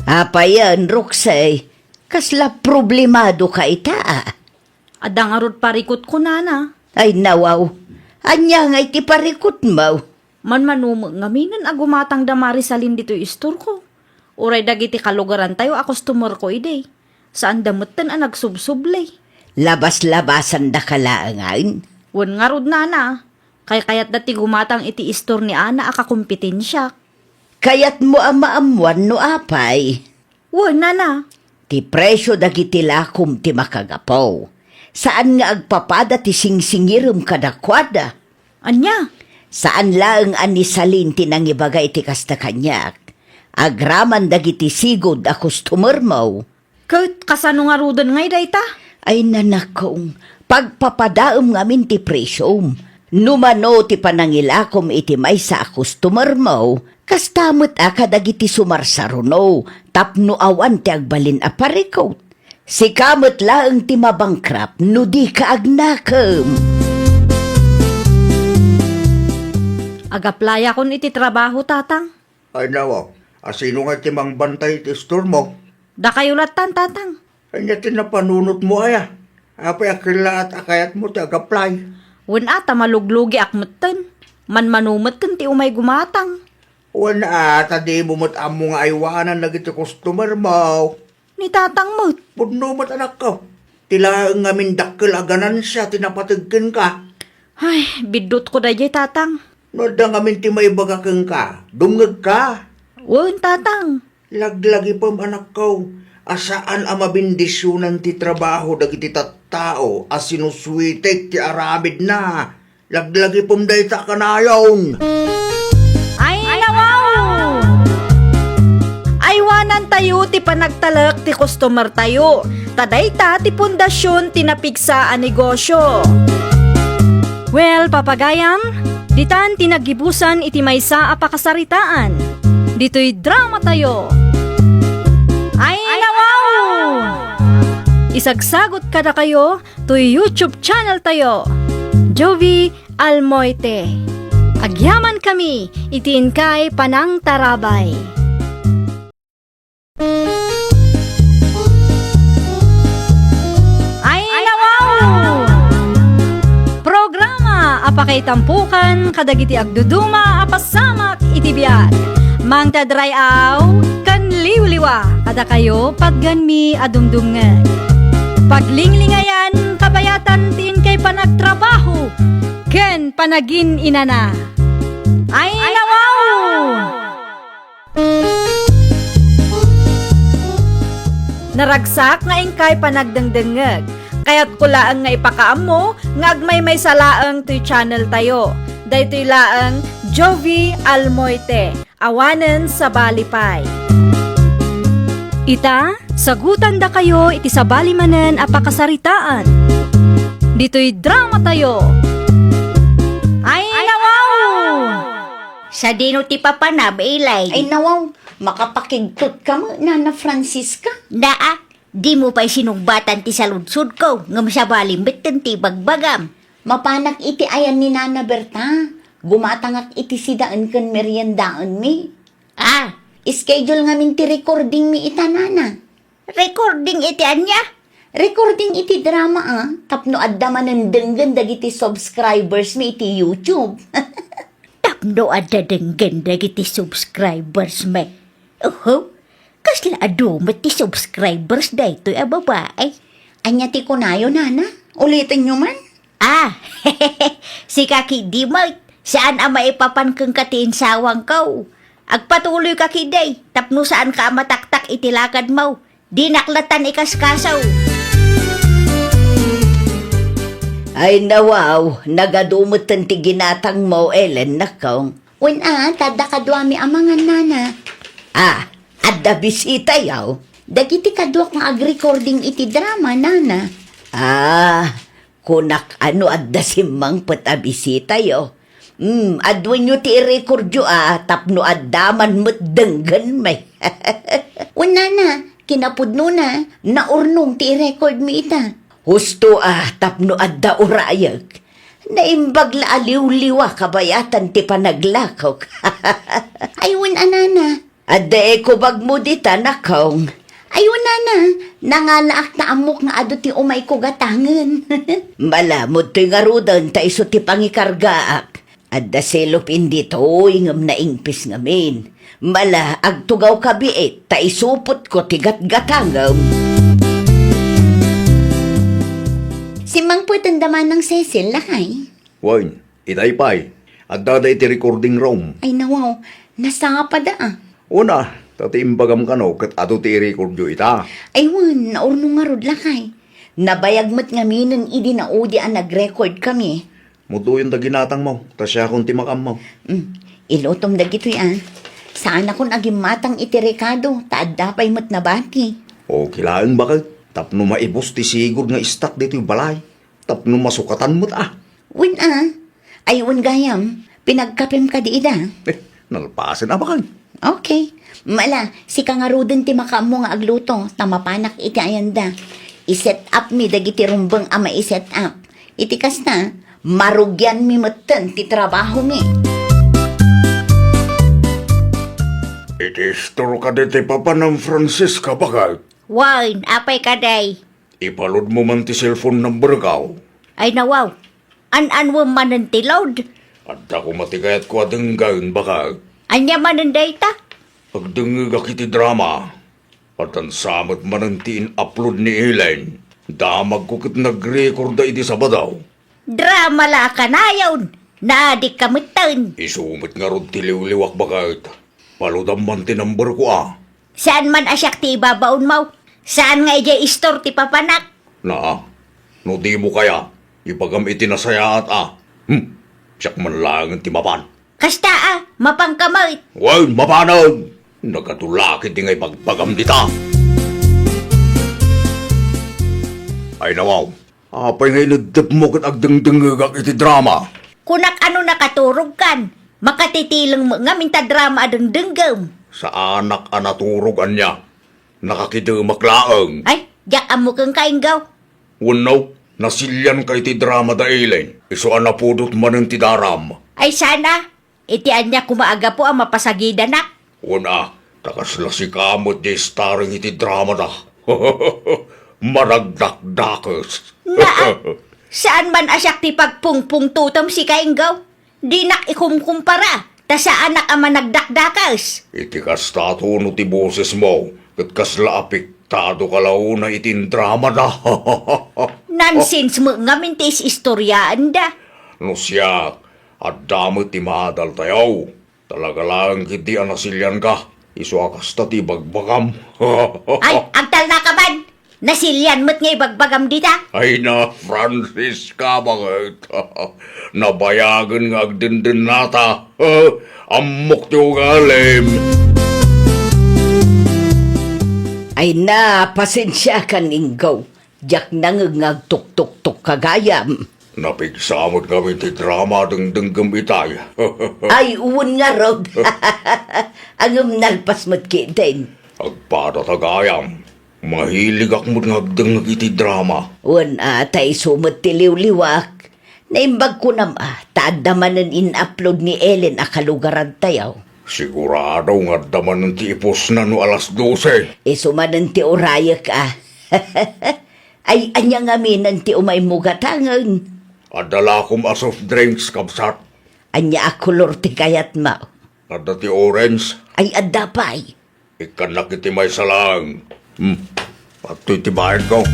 Apayen, Roxy, kasla problemado ka ita? Adda ngarud parikutko, nana. Ay, nawaw. Ania ngay ti parikutmo? Manmano met ngaminen a gumatang da Marisalin ditoy istorko. Uray dagiti kalugarantayo a customerko idi. Saanda metten a nagsubsubli. Labas-labasandaka laengen? Wen ngarud, nana. Kaykayatda ti gumatang iti istor ni Ana a kakompetensiak. Kayatmo a maammuan no apay? Wen, nana. Ti presio dagiti lakom ti makagapu. Saan nga agpapada ti singsingirem kadakuada. Ania? Saan laeng a ni Salin ti nangibaga iti kasta kaniak. Agraman dagiti sigud a customermo. Ket kasano ngaruden ngay dayta? Ay, nanakong, pagpapadaem ngamin ti presiom. No mano ti panangilakom iti maysa a customermo, kasta met a kadagiti sumarsaruno tapno awan ti agbalin a parikut. Sika met laeng ti mabankrupt no dika agnakem. Agaplayakon iti trabaho, tatang. Ay, nawa, asino nga ti mangbantay iti istormo? Dakayo lattan, tatang. Ania ti napanunotmo aya? Apay a kellaat a kayatmo ti agaplay? Wen a, ta maluglugiak metten. Manmano metten ti umay gumatang. Wen a, ta dimo met ammo nga aywanan dagiti customermo. Ni tatang met. Pudno met, anakko. Ti laeng ngamin dakkel a ganansia ti napateg kenka. Ay, biddutko daydiay, tatang. No adda ngamin ti maibaga kenka, dumngegka. Wen, Tatang. Laglagipem, anakko, a saan a mabendisionan ti trabaho dagiti tattao a sinusuitek ti aramidna. Laglagipem dayta kanayon. Ay, nawaw! Aywanantayo ti panagtalek ti customertayo, ta dayta ti pundasion ti napigsa a negosio. Well, papagayam, ditan ti naggibusan iti maysa a pakasaritaan. Ditoy dramatayo. Ay, nawaw! Isagsagot kadakayo toy YouTube channeltayo, Jovie Almoite. Agyamankami iti inkay panangtarabay. Ay, nawaw! Programa a pakaitampukan kadagiti agduduma a pasamak iti biag. Mangted ray-aw ken liwliwa kadakayo patgenmi a dumdumngeg. Paglinglingayan kabayatan ti inkay panagtrabaho ken panagin-inana. Ay, nawaw! Naragsak nga inkay panagdengdengngeg. Kayatko laeng nga ipakaammo nga agmaymaysa laeng toy channeltayo. Daytoy laeng Jovie Almoite, awanen sabali pay. Ita, sagutandakayo iti sabali manen a pakasaritaan. Ditoy dramatayo. Ay, nawaw! Sadino ti papanam, Elaine? Ay, nawaw, makapakigtot ka met, Nana Francisca. Naa, dimo pay sinungbatan ti saludsodko, ngem sabali metten ti ibagbagam. Mapanak iti ayan ni Nana Berta. Gumatangak iti sidaen ken meriendaenmi. Ah, schedule ngamin ti recordingmi ita, Nana. Recording iti ania? Recording iti drama, a, tapno adda manen denggen dagiti subscribersmi iti YouTube. Tapno adda denggen dagiti subscribersmi. Oho, kasla adu met ti subscribers daytoy a babai. Ania ti kunayo, Nana? Ulitenyo man. Ah, sika ketdi met, saan a maipapan kenka ti insawangko. Agpatuloyka ketdi, tapno saanka a mataktak iti lakadmo. Dinak latta ikaskaso. Ay, nawaw, nagadu metten ti ginatangmo, Ellen, nakong. Wen a, ta adda kaduami a mangan, Nana. Ah, adda bisitayo? Dagiti kaduak nga agrecording iti drama, Nana. Ah, kunak a no adda simmangpet a bisitayo. Hmm, aduenyo ti irecordyo a tapno adda man met denggenmi. Wen, Nana, kinapudnona, naurnong ti irecordmi ita. Husto a tapno adda urayek. Naimbag la a liwliwa kabayatan ti panaglakok. Ay, wen a, Nana. Adda ekobagmo dita, nakong. Ay, wen, Nana, nangalaak ta ammok nga adu ti umayko gatangen. Malamud toy ngaruden ta isu ti pangikargaak. Adda selopin ditoy ngem naingpis ngamin. Mala, agtugawka biit ta isupotko ti gatgatangem. Simmangpeten da Manang Cecil, lakay? Wen, itay pay. Adda dayta iti recording room. Ay, nawaw, nasapada a. Una, ta ti imbagam kano ket adu ti irecordyo ita. Ay, wen, naurnong ngarud, lakay. Nabayag met ngaminen idi naudi a nagrecord kami. Mudoyen da ginatangmo, ta siakon ti makaammo. Mm. Ilutom dagitoy a. Saanakon a gimmatang iti rekado, ta adda pay met nabati. Okay laeng, baket, tapno maibus ti sigud nga istak ditoy balay. Tapno masukatan met a. Wen a. Ay, wen gayam, pinagkapem kadi ida? Eh, nalpasen a, baket. Okay. Mala, sika ngaruden ti makaammo nga agluto, ta mapanak iti ayanda. I-set up mi dagiti rumbeng a mai-set up. Iti kasta, marugianmi metten ti trabahomi. Iti istor kadi ti papanam, Francisca, baket? Wen, apay kadi? Ipalodmo man ti cellphone number ko. Ay, nawaw. An-anuem manen ti load? Adda koma ti kayatko a denggen, baket. Ania manen dayta? Agdengngegak iti drama. Addan sa met manen ti in-upload ni Elaine. Damagko ket nagrekorda idi Sabado. Drama la a kanayon. Naadikka metten. Isu met ngarud ti liwliwak, baket. Paludam man ti number ko, a. Saan man a siak ti ibabaonmo? Saan nga idiay istor ti papanak? Naa, no dimo kaya, ibagam iti nasayaat, a. Hmm, siak man laengen ti mapan. Kasta, a, mapanka met. Wen, mapanen! Nagadu la ketdi nga ibagbagam dita. Ay, nawaw, apay nga ineddepmo ket agdengdengngegak iti drama? Kunak a no nakaturogkan, makatitileng met ngamin ta drama a dengdenggem. Saanak a naturog, ania? Nakakidemak laeng. Ay, diak ammo kenka, Inggaw. Wenno, nasilianka iti drama da Elaine, isu a napudot manen ti daram. Ay, saan a, iti ania koma a gapu a mapasagidanak? Wen a, ta kasla sika met ti starring iti drama da. Managdakdakes. Naa, saan man a siak ti pagpungpungtotem, sika, Inggaw. Dinak ikumkumpara, ta saanak a managdakdakes. Iti kasta, tono ti bosesmo, ket kasla apektado ka la unay iti indramada. Nonsense met ngamin ti is-istoriaenda. No siak, adda met ti maadaltayo. Talaga laeng ketdi a nasilianka, isu a kasta ti ibagbagam. Ay, agtalnaka man! Nasilian met nga ibagbagam dita? Ay na, Francisca, baket. Nabayagen nga agdendennata. Ammok ti ugalim. Ay na, pasensiakan, Inggaw. Diak nangngeg nga agtuktoktok ka gayam. Napigsa met ngamin ti drama a dengdenggem itay. Ay, wen ngarud. Ngem nalpas met ketdin. Agpadata gayam. Mahiligak met nga agdengngeg iti drama. Wen a, ta isu met ti liwliwak. Naimbag kunam a, ta adda manen in-upload ni Elaine a kalugarantayo. Sigurado nga adda manen ti ipusna no alas dose. Isu manen ti urayek a. Ay, ania ngaminen ti umaymo gatangen? Adda lakom a soft drinks, kabsat. Ania a kolor ti kayatmo? Adda ti orange. Ay, adda pay. Ikkannak iti maysa laeng. Hmm. Adtoy ti bayadko.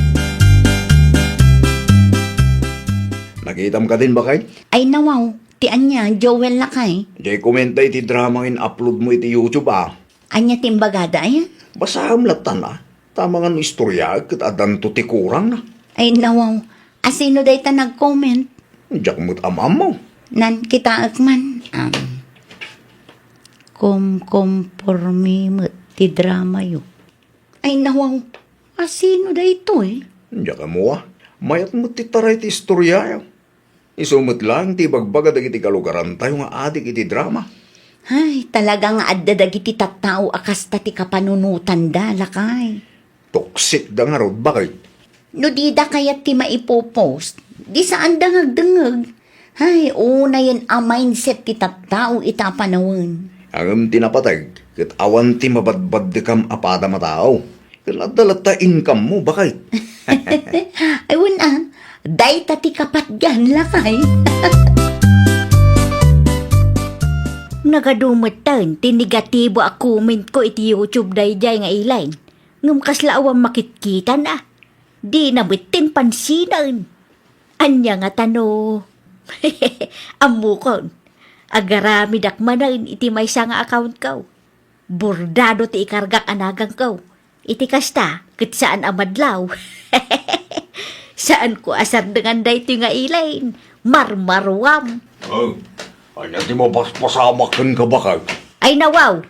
Nakitam kadin, baket? Ay, nawaw. Ti ania, Joel, lakay? Diay komenta iti drama nga in-uploadmo iti YouTube, a. Ania ti imbagada, aya? Basaem lattan, a. Ta amangan no istoryaek ket addanto ti kurangna. Ay, nawaw. A, sino dayta nag-comment? Diak met am-ammo. Nan, kitaek man. Am, kumkompormi met ti dramayo. Ay, nawaw. A, sino daytoy? Diak ammo, a. Mayat met ti taray ti istoryayo. Isu met laeng ti ibagbaga dagiti kalugarantayo nga adik iti drama. Ay, talaga nga adda dagiti tattao a kasta ti kapanunotanda, lakay. Toksikda ngarud, baket? No dida kayat ti maipopost, di saanda nga agdengngeg. Ay, unayen a mindset ti tattao ita a panawen. Ngem ti napateg, ket awan ti mabadbaddekam a padam a tao. Ken adda latta income-mo, baket? Ay, wen a, dayta ti kapatgan, lakay. Nagadu metten ti negatibo a comment-ko iti YouTube daydiay nga Elaine. Ngem kasla awan makitkitan a. Dina metten pansinen. Ania ngata no? Ammokon, agaramidak manen iti maysa nga account-ko. Bordado ti ikargak a naganko. Iti kasta, ket saan a madlaw. Saanko a sardengan daytoy nga Elaine. Marmaruam. Oh, ania ti mapaspasamak kenka, baket? Ay, nawaw.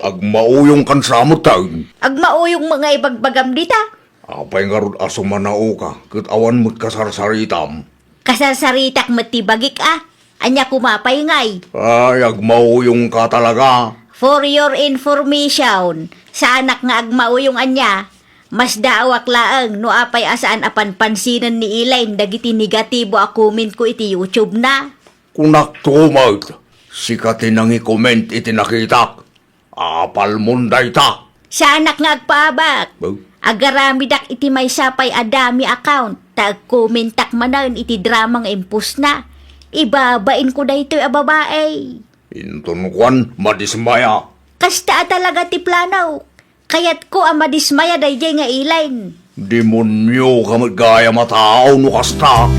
Agmauyongkan sa metten. Agmauyong met nga ibagbagam dita. Apay ngarud a sumanaoka, ket awan met kasarsaritam? Kasarsaritak met ti bagik a. Ania koma pay ngay? Ay, agmauyongka talaga. For your information, saanak nga agmauyong ania, masdaawak laeng no apay a saan a panpansinen ni Elaine dagiti negatibo a comment-ko iti YouTube-na. Kunak to met, sika ti nangi-comment iti nakitak. Apalmon dayta? Saanak nga agpaabak. Ba? Agaramidak iti maysa pay a dummy account, ta agkomentak manen iti drama nga impostna. Ibabainko daytoy a babai. Inton kuan, madismaya. Kasta a talaga ti plano. Kayatko a madismaya daydiay nga Elaine. Demonioka met gayam a tao no kasta.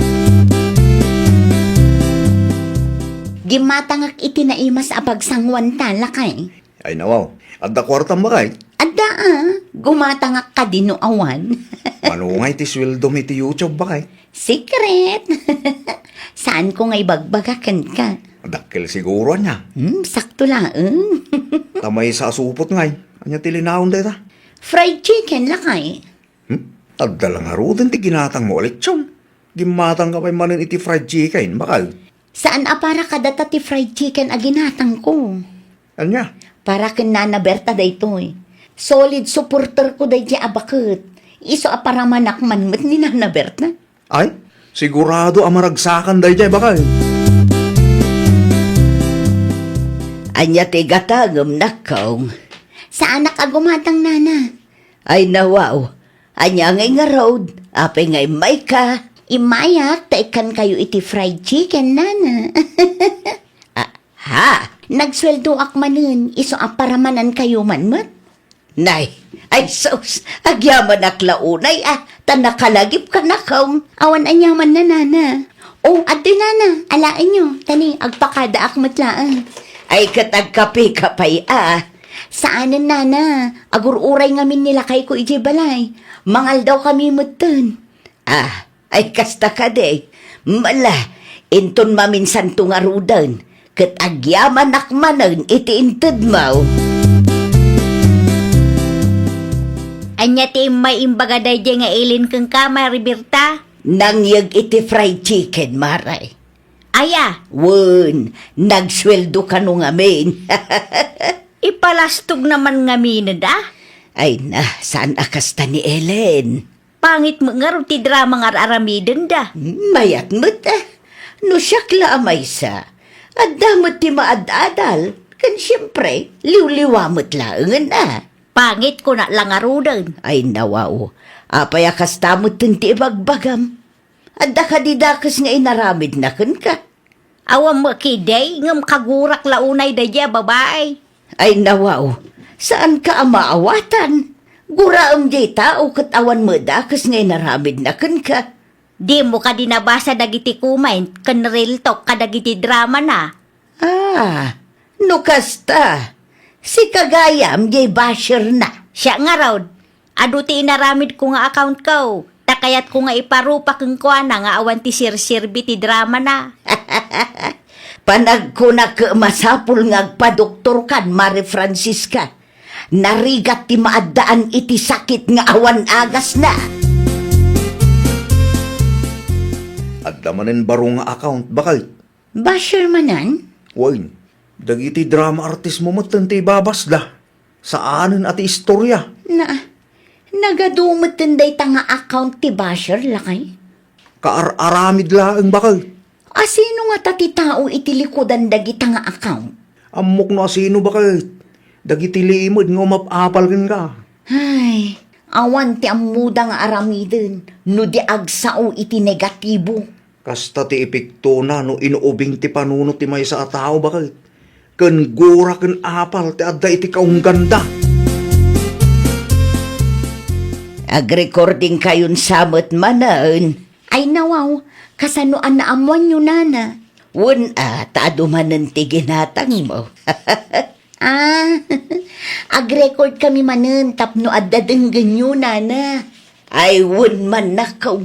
Gimmatangak iti naimas a pagsanguanta, lakay. Ay, nawaw. Adda kuartam, bakay? Adda, ah. Gumatangak kadi no awan. Mano ngay ti sueldom iti YouTube, bakay? Secret. Saanko nga ibagbaga kenka. Dakkel siguro, ania? Hmm, sakto laeng. Ta maysa a supot ngay. Ania ti linaon dayta? Fried chicken, lakay. Hmm? Adda la ngaruden ti ginatangmo a lechon. Gimmatangka pay manen iti fried chicken, bakay? Saan a para kadata ti fried chicken a ginatangko. Ania? Para ken Nana Berta daytoy. Solid supporterko daydiay a baket. Isu a paramanak man met ni Nana Berta. Ay, sigurado a maragsakan daydiay, bakay. Ania ti gatangem, nakkaw? Saanak a gumatang, Nana. Ay, nawaw. Ania ngay ngarud? Apay nga immayka? Immayak ta ikkankayo iti fried chicken, Nana. Ah, ha? Nagsueldoak manen, isu a paramanankayo man met. Nay, ay sus, agyamanak la unay, ah, ta nakalagipka, nakkaw. Awan aniamanna, Nana. O, adtoy, Nana, alaenyo. Tani, agpakadaak met laeng. Ay, ket agkapeka pay, ah. Saanen, Nana. Agur-uray ngamin ni lakayko idiay balay. Mangaldawkami metten. Ah, ay kasta kadi. Mala, inton maminsanto ngaruden, ket agyamanak manen iti intedmo. Ania ti immay imbaga daydiay nga ilin kenka, Mari Berta? Nangyeg iti fried chicken, Mare. Aya? Wen, nagsueldo kano ngamin. Ipalastog na man ngamin, da? Ay na, saan a kasta ni Ellen? Pangit met ngarud ti drama nga ar-aramidenda. Mayat met, ah. No siak la a maysa, adda met ti maad-adal, ken siempre, liwliwa met laengen, ah. Pangit kuna la ngaruden. Ay, nawaw. Apay a kasta metten ti ibagbagam? Adda kadi dakes nga inaramidna kenka? Awan met kadi, ngem kagurak la unay daydiay a babai. Ay, nawaw, saanka a maawatan. Guraem diay tao ket awan met dakes nga inaramidna kenka. Dimo kadi nabasa dagiti comment ken reel talk kadagiti dramana? Ah, no kasta, sika gayam diay basherna. Siak ngarud, adu ti inaramidko nga accountko, ta kayatko nga iparupa kenkuana nga awan ti serserbi ti dramana. Panagkunak, masapul nga agpadoktorkan, Mari Francisca. Narigat ti maaddaan iti sakit nga awan agasna. Adda manen baro nga account, bakay? Basher manen? Wen, dagiti drama artistmo metten ti ibabasda. Saanen a ti istoria. Na, nagadu metten dayta nga account ti basher, lakay? Kaar-aramid laeng, bakay. Asino ngata ti tao iti likudan dagita nga account? Ammok no asino, bakay. Dagiti limed nga umap-apal kenka. Ay, awan ti ammoda nga aramiden no di agsao iti negatibo. Kasta ti epektona no inuubing ti panunot ti maysa a tao, bakay. Ken gura ken apal ti adda iti kaungganda. Agrecordingkayon sa met manen. Ay, nawaw, kasano a naammoanyo, Nana? Wen a, ta adu manen ti ginatangmo. Ah, agrecordkami manen tapno adda denggenyo, Nana. Ay, wen man, nakaw.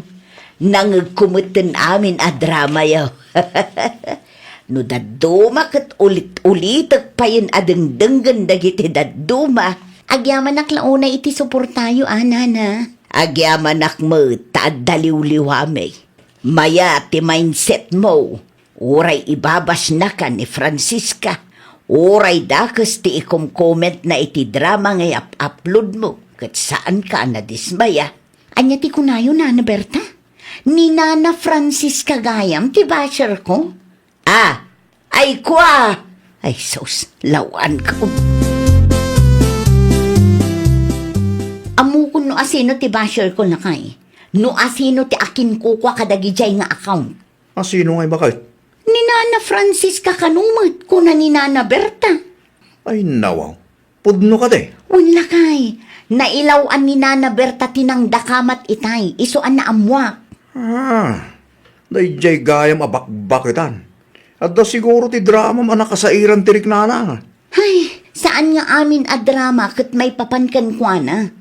Nangegko metten amin a dramayo. No dadduma ket ulit-ulitek payen a dengdenggen dagiti dadduma. Agyamanak la unay iti suportayo, a, Nana. Agyamanak met ta adda liwliwami. Mayat ti mindsetmo. Uray ibabasnaka ni Francisca, uray dakes ti ikomkomentna iti drama nga iap-uploadmo, ket saanka a nadismaya. Ania ti kunayo, Nana Berta? Ni Nana Francisca gayam ti basherko? Ah, ay kua! Ay sus, lawanko. Ammokon no asino ti basherko, lakay. No asino ti akinkukua kadagidiay nga account. Asino ngay, bakay? Ni Nana Francisca kano met, kuna ni Nana Berta. Ay, nawaw. Pudno kadi? Wen, lakay. Nailaw-an ni Nana Berta ti nangdakamat itay, isu a naammoak. Ah, daydiay gayam a bakbaketan. Adda siguro ti dramam a nakasairan ti riknana. Ay, Saan nga amin a drama ket maipapan kenkuana.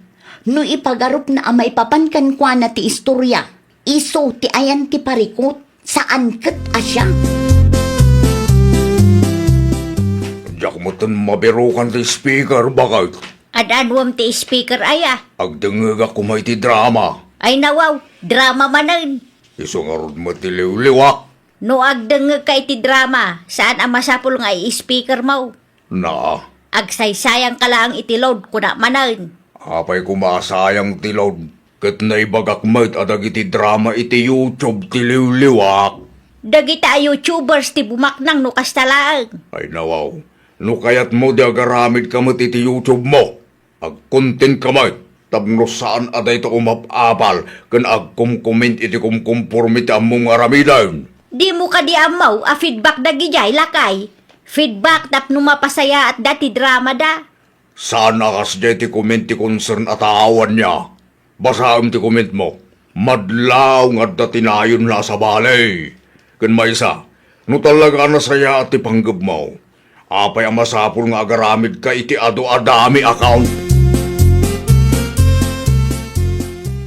No ipagarupna a maipapan kenkuana ti istoria, isu ti ayan ti parikut, saan ket a siak. Diak metten mabirukan ti speaker, baket. Ad-anuem ti speaker aya? Agdengngegak koma iti drama. Ay nawaw, drama manen. Isu ngarud met ti liwliwak. No agdengngegka iti drama, saan a masapul nga i-speakermo. Na. Agsaysayangka laeng iti load, kuna manen. Apay koma a sayang ti load, ket naibagak met a dagiti drama iti YouTube ti liwliwak. Dagita a YouTubers ti bumaknang no kasta laeng. Ay nawaw, no kayatmo di agaramidka met iti YouTube mo. Agkontentka met, tapno saan a dayta umap-apal ken agkomkomment iti kumkomporme ti ammom nga aramiden. Dimo kadi ammo a feedback dagidiay, lakay? Feedback tapno mapasayaatda ti dramada. Saan a kasdiay ti comment ti concern a tao, ania? Basaem ti commentmo. Madlaw nga adda ti nayonla a sabali. Ken maysa, no talaga a nasayaat ti panggepmo, apay a masapul nga agaramidka iti adu a dami account?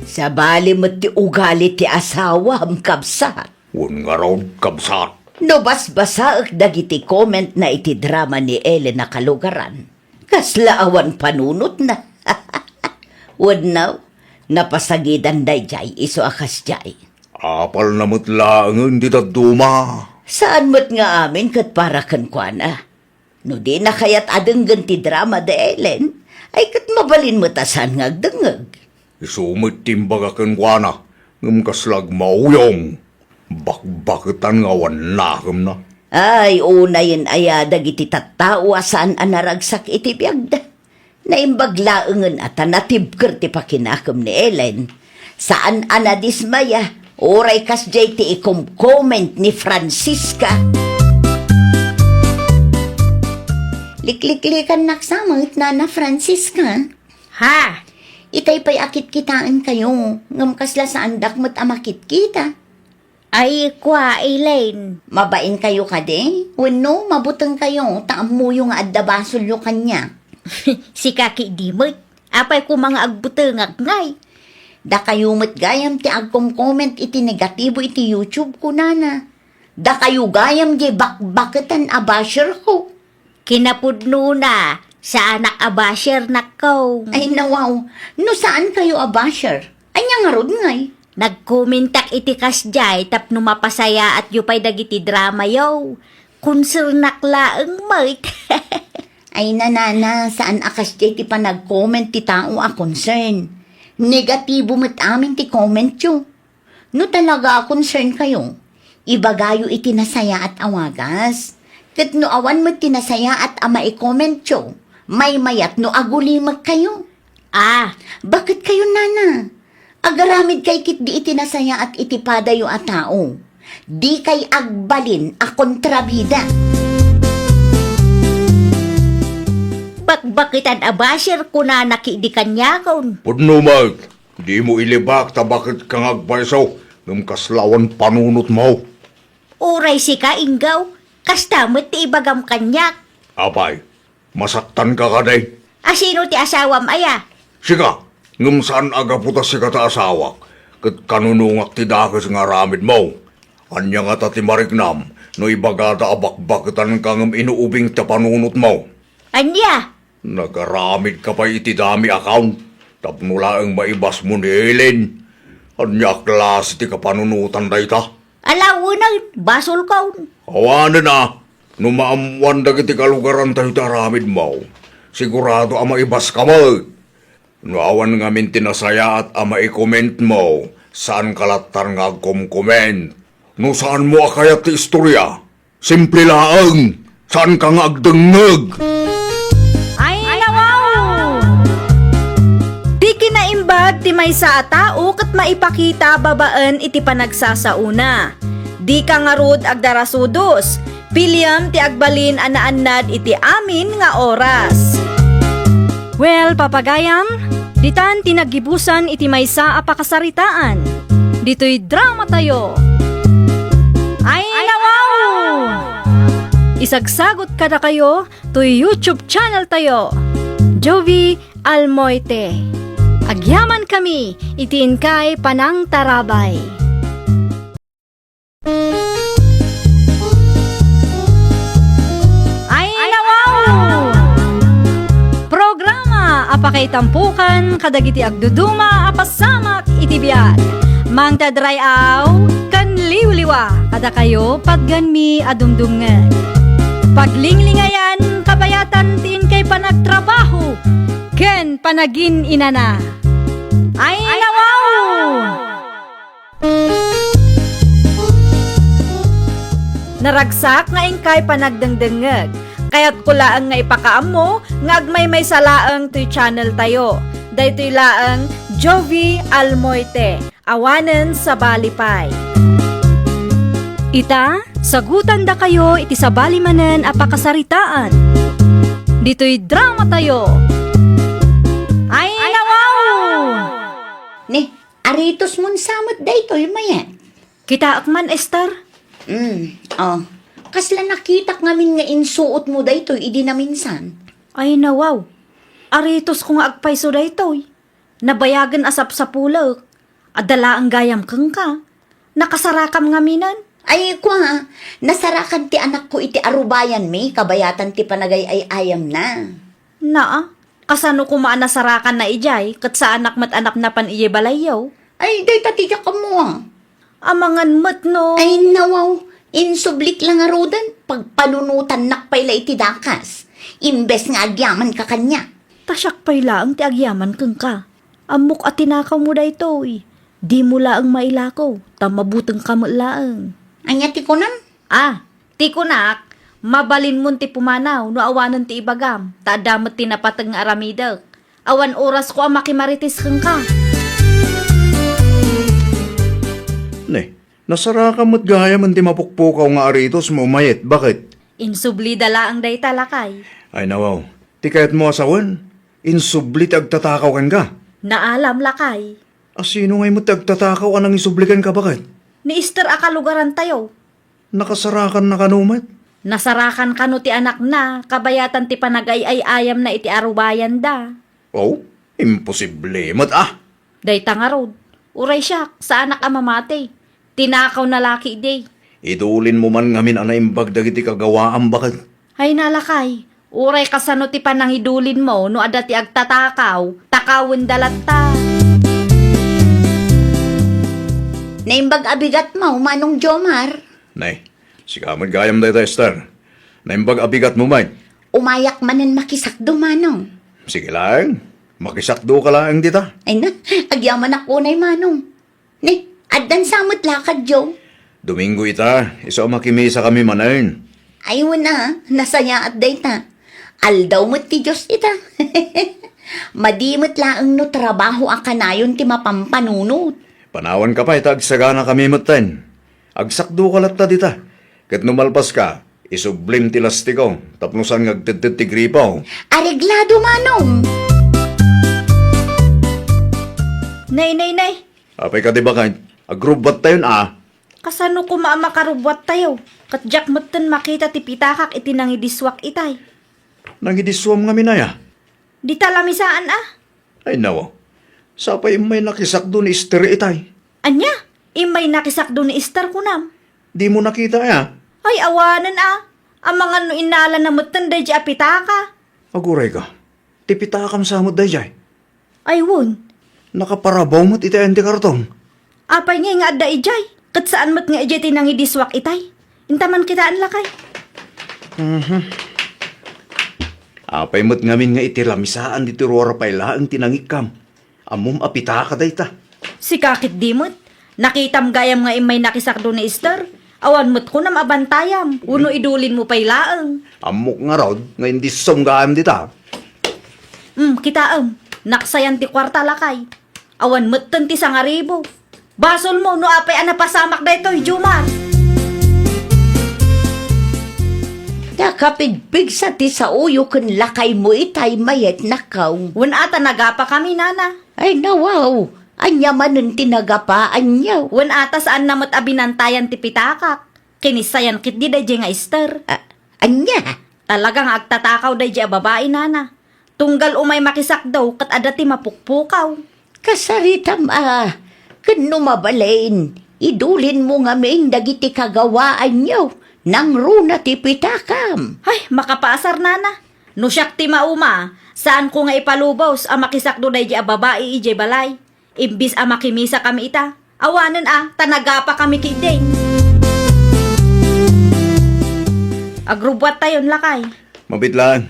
Sabali met ti ugali ti asawam, kabsat. Wen ngarud, kabsat. No basbasaek dagiti comment na iti drama ni Ellen a kalugaran, kasla awan panunotna. Wenno, napasagidan daydiay isu a kasdiay. Apalna met laengen ti dadduma. Saan met nga amin ket para kenkuana. No dina kayat a denggen ti drama da Ellen, ay ket mabalin met a saan nga agdengngeg. Isu met ti imbaga kenkuana, ngem kasla agmauyong. Bakbaketan nga awan nakemna. Ay, unayen aya dagiti tattao a saan a naragsak iti biagda. Naimbag laengen a ta natibker ti pakinakem ni Ellen. Saan a nadismaya, uray kasdiay ti ikom-comment ni Francisca. Likliklikannak sa met, Nana Francisca. Ha? Itay pay a kitkitaenkayo, ngem kasla saandak met a makitkita. Ay, kua, Elaine. Mabainkayo kadi? Wenno, mabutengkayo ta ammoyo nga adda basolyo kaniak? Sika ketdi met. Apay koma nga agbutengak ngay? Dakayo met gayam ti agkom-comment iti negatibo iti YouTube, kunana. Dakayo gayam diay bakbaketan a basher ko. Kinapudnona, saanak a basher, nakkaw. Ay, nawaw, no saankayo a basher, ania ngarud ngay? Nagkomentak iti kasdiay tapno mapasayaatyo pay dagiti dramayo. Konsernak laeng met. Ay, nanana, saan a kasdiay ti panagcomment ti tao a concern. Negatibo met amin ti commentyo. No talaga a concernkayo, ibagayo iti nasayaat a wagas. Ket no awan met ti nasayaat a maicommentyo, maymayat no agulimekkayo. Ah, baketkayo, nana? Agaramidkay ketdi iti nasayaat iti padayo a tao. Dikay agbalin a kontrabida. Bakbaketan a basher, kunana ketdi kaniakon. Pudno met. Dimo ilibak ta baketka nga agpayso, ngem kasla awan panunotmo. Uray sika, Inggaw, kasta met ti ibagam kaniak. Apay, masaktanka kadi? A sino ti asawam aya? Sika, ngem saan a gapu ta sika ti asawak, ket kanunongak ti dakes nga aramidmo. Ania ngata ti mariknam no ibagada a bakbaketanka ngem inuubing ti panunotmo? Ania? Nagaramidka pay iti dami account tapno laeng maibasmo ni Ellen. Ania a klase ti kapanunotan dayta? Ala, unayen, basolkon. Awanen a, no maammoan dagiti kalugarantayo ti aramidmo, sigurado a maibaska met. No awan ngamin ti nasayaat a maicommentmo, saanka lattan nga agcomcomment. No saanmo a kayat ti istoria, simple laeng, saanka nga agdengngeg. Ay, nawaw! Ti kinaimbag ti maysa a tao ket maipakita babaen iti panagsasaona. Dika ngarud agdarasudos. Piliem ti agbalin a naannad iti amin nga oras. Well, papagayam, ditan ti naggibusan iti maysa a pakasaritaan. Ditoy dramatayo. Ay, nawaw! Isagsagut kadakayo toy YouTube channel tayo, Jovie Almoite. Agyamankami iti inkay panangtarabay. Ay, nawaw! Programa a pakaitampukan kadagiti agduduma a pasamak iti biag. Mangted ray-aw ken liwliwa kadakayo patgenmi a dumdumngeg. Paglinglingayan kabayatan ti inkay panagtrabaho ken panagin-inana. Ay, nawaw! Naragsak nga inkay panagdengdengngeg. Kayatko laeng nga ipakaammo nga agmaymaysa laeng toy channel tayo. Daytoy laeng Jovie Almoite, awanen sabali pay. Ita, sagutandakayo iti sabali manen a pakasaritaan. Ditoy drama tayo. Ay, nawaw! Ni, Aritosmon sa met daytoy, Mayet? Kitaek man, Esther. Mm, oh. Kasla nakitak ngamin nga insuotmo daytoy idi naminsan. Ay, nawaw. Aritosko nga agpayso daytoy. Nabayagen a sapsapulek. Adda laeng gayam kenka. Nakasarakam ngaminen. Ay, kua, nasarakan ti anakko iti arubayanmi, kabayatan ti panagay-ay-ayamna. Naa, kasano koma a nasarakanna idiay, ket saanak met a napnapan idiay balayyo? Ay, dayta ti diak ammo, a. Amangan met no. Ay, nawaw, insublik la ngaruden, pagpanunotannak pay la iti dakas, imbes nga agyamanka kaniak. Ta siak pay laeng ti agyaman kenka. Ammok a tinakawmo daytoy. Dimo laeng mailako, ta mabutengka met laeng. Ania ti kunam? Ah, ti kunak, mabalinmon ti pumanaw no awanen ti ibagam, ta adda met ti napateg nga aramidek. Awan orasko a makimarites kenka. Ne, nasarakam met gayam ti mapukpukaw nga aritosmo, Mayet, baket? Insublida laeng dayta, lakay. Ay, nawaw. Ti kayatmo a sawen, insubli ti agtatakaw kenka. Naalam, lakay. A sino ngay met ti agtatakaw a nangisubli kenka, baket? Ni Esther a kalugarantayo. Nakasarakanna kano met? Nasarakan kano ti anakna, kabayatan ti panagay-ay-ayamna iti arubayanda. Oh, imposible met, ah! Dayta ngarud, uray siak, saanak a mamati. Tinakawna la ketdi. Idulinmo man ngamin a naimbag dagiti kagawaam, baket? Ay, nalakay, uray kasano ti panangidulinmo no adda ti agtatakaw, takawenda latta. Naimbag a bigatmo, Manong Jomar. Nay, sika met gayam dayta, Esther. Naimbag a bigatmo met. Umayak manen makisakdo, Manong. Sige laeng, makisakdoka laeng dita. Ay na, agyamanak unay, Manong. Ni, addan sa met lakadyo? Domingo ita, isu a makimisakami manen. Ay, wen a, nasayaat dayta. Aldaw met ti Dios ita. Madi met laeng no trabaho a kanayon ti mapampanunot. Panawanka pay ta agsaganakami metten. Agsakdoka latta dita. Ket no malpaska, isublim ti lastiko tapno saan nga agtedted ti gripo. Areglado, Manong! Nay, nay, nay! Apay kadi, baket? Agrubbuattayon a. Kasano koma a makarubbuattayo? Ket diak metten makita ti pitakak iti nangidissuak itay. Nangidissuam ngamin aya? Dita lamisaan a. Ay, nawaw. Sapay immay nakisakdo ni Esther itay. Ania? Immay nakisakdo ni Esther kunam? Dimo nakita aya? Ay, awanen a. Amangan no innalana metten daydiay a pitaka. Agurayka. Ti pitakam sa met daydiay. Ay, wen. Nakaparabaw met iti ayan ti karton. Apay ngay nga adda idiay? Ket saan met nga idiay ti nangidissuak itay? Inta man kitaen, lakay. Mhm. Apay met ngamin nga iti lamisaan ditoy ruar pay laeng ti nangikkam? Ammom a pitaka dayta. Sika ketdi met. Nakitam gayam nga immay nakisakdo ni Esther. Awan met kunam a bantayam, wenno idulinmo pay laeng. Ammok ngarud nga indissom gayam dita. Hmm, kitaem, naksayan ti kuarta, lakay. Awan metten ti sangaribu. Basolmo no apay a napasamak daytoy, Jomar. Nakapigpigsa ti saoyo ken lakaymo itay mayat nakaw. Wen a ta nagapakami, nana. Ay, nawaw. Ania manen ti nagapaanyo? Wen a ta saanna met a binantayan ti pitakak. Kinissayan ketdi daydiay nga Esther. A-, Ania? Talaga nga agtatakaw daydiay a babai, nana. Tunggal umay makisakdo ket adda ti mapukpukaw. Kasaritam a, ken no mabalin, idulinmo ngamin dagiti kagawaanyo, nangruna ti pitakam. Ay, makapaasar, nana. No siak ti mauma, saanko nga ipalubos a makisakdo daydiay a babai idiay balay. Imbis a makimisakami ita, awanen a, ta nagapakami ketdin. Agrubbuattayon, lakay. Mabitlaan.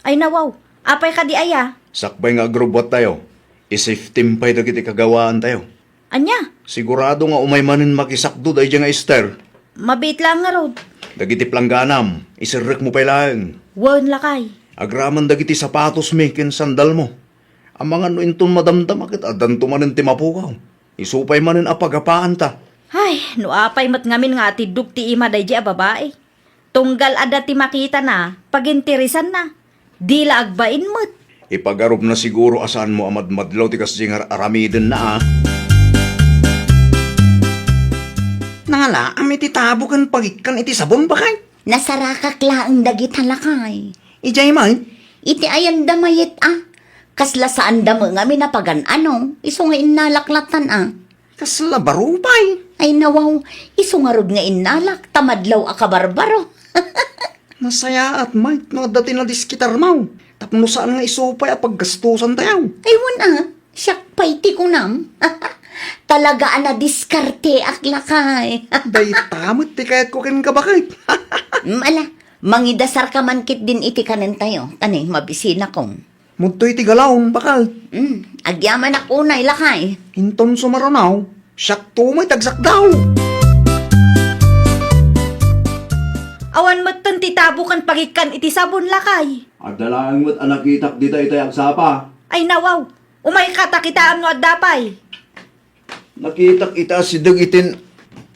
Ay, nawaw. Apay kadi aya? Sakbay nga agrubbuattayo, isafetem pay dagiti kagawaantayo. Ania? Sigurado nga umay manen makisakdo daydiay nga Ester. Mabiit laeng ngarud. Dagiti plangganam, iserrekmo pay laeng. Wen, lakay. Agraman dagiti sapatosmi ken sandalmo. Amangan no inton madamdama ket addanto manen ti mapukaw. Isu pay manen a pagapaanta. Ay, no apay met ngamin nga atiddog ti ima daydiay a babai. Tunggal adda ti makitana, paginteresanna. Di la agbain met. Ipagarupna siguro a saanmo a madmadlaw ti kasdiay nga ar-aramidenna a. Nangalaam iti tabo ken pagikkan iti sabon, bakay? Nasarakak laeng dagita, lakay. Idiay met? Iti ayanda mayat a. Kasla saanda met ngamin a pagan-ano, isu nga innalak lattan a. Kasla baro pay? Ay, nawaw, isu ngarud nga innalak, ta madlaw a kabarbaro. Nasayaat, Mike, no adda ti nadiskitarmo. Tapno saan nga isu pay a paggastosantayo. Ay, wen a, siak pay ti kunam. Talaga a nadiskarteak, lakay. Dayta met ti kayatko kenka, bakay. Mm, ala, mangidasarka man ketdin iti kanentayo, ta ne, mabisinakon. Mudtoy ti galaw, bakay. Mm, agyamanak unay, lakay. Inton sumaruno, siakto met ti agsakdaw. Awan metten ti tabo ken pagikkan iti sabon, lakay. Adda laeng met a nakitak dita itay agsapa. Ay, nawaw. Umayka ta kitaem no adda pay. Nakitak ita a sideg itin.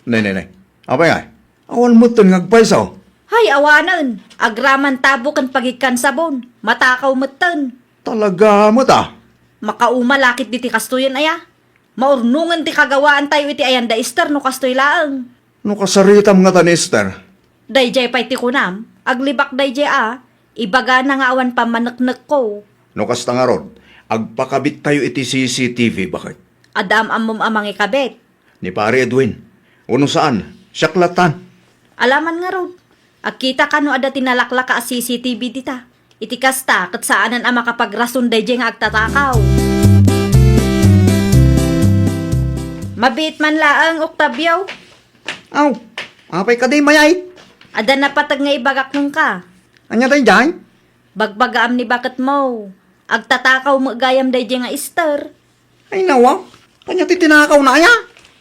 Nay, nay, nay. Apay ngay? Awan metten nga agpayso. Hay, awanen. Agraman tabo ken pagikkan sabon. Matakaw metten. Talaga met a. Makauma la ketdi ti kastoyen aya. Maurnongen ti kagawaantayo iti ayanda Ester no kastoy laeng. No kasaritam ngata ni Ester? Daydiay pay ti kunam, aglibak daydiay a, ibagana nga awan pammaneknekko. No kasta ngarud, agpakabittayo iti C C T V, bakay. Adda am-ammom a mangikabit? Ni Pare Edwin. Wenno saan, siak lattan. Alaman ngarud, agkitaka no adda ti nalaklaka a C C T V dita. Iti kasta, ket saanen a makapagrason daydiay nga agtatakaw. Mabiit man laeng, Octavio. Aw, apay kadi, mayay? Adda napateg nga ibagak kenka. Ania daydiay? Bagbagaam ni baketmo. Agtatakaw met gayam daydiay nga Ester. Ay, nawa, ania ti tinakawna aya?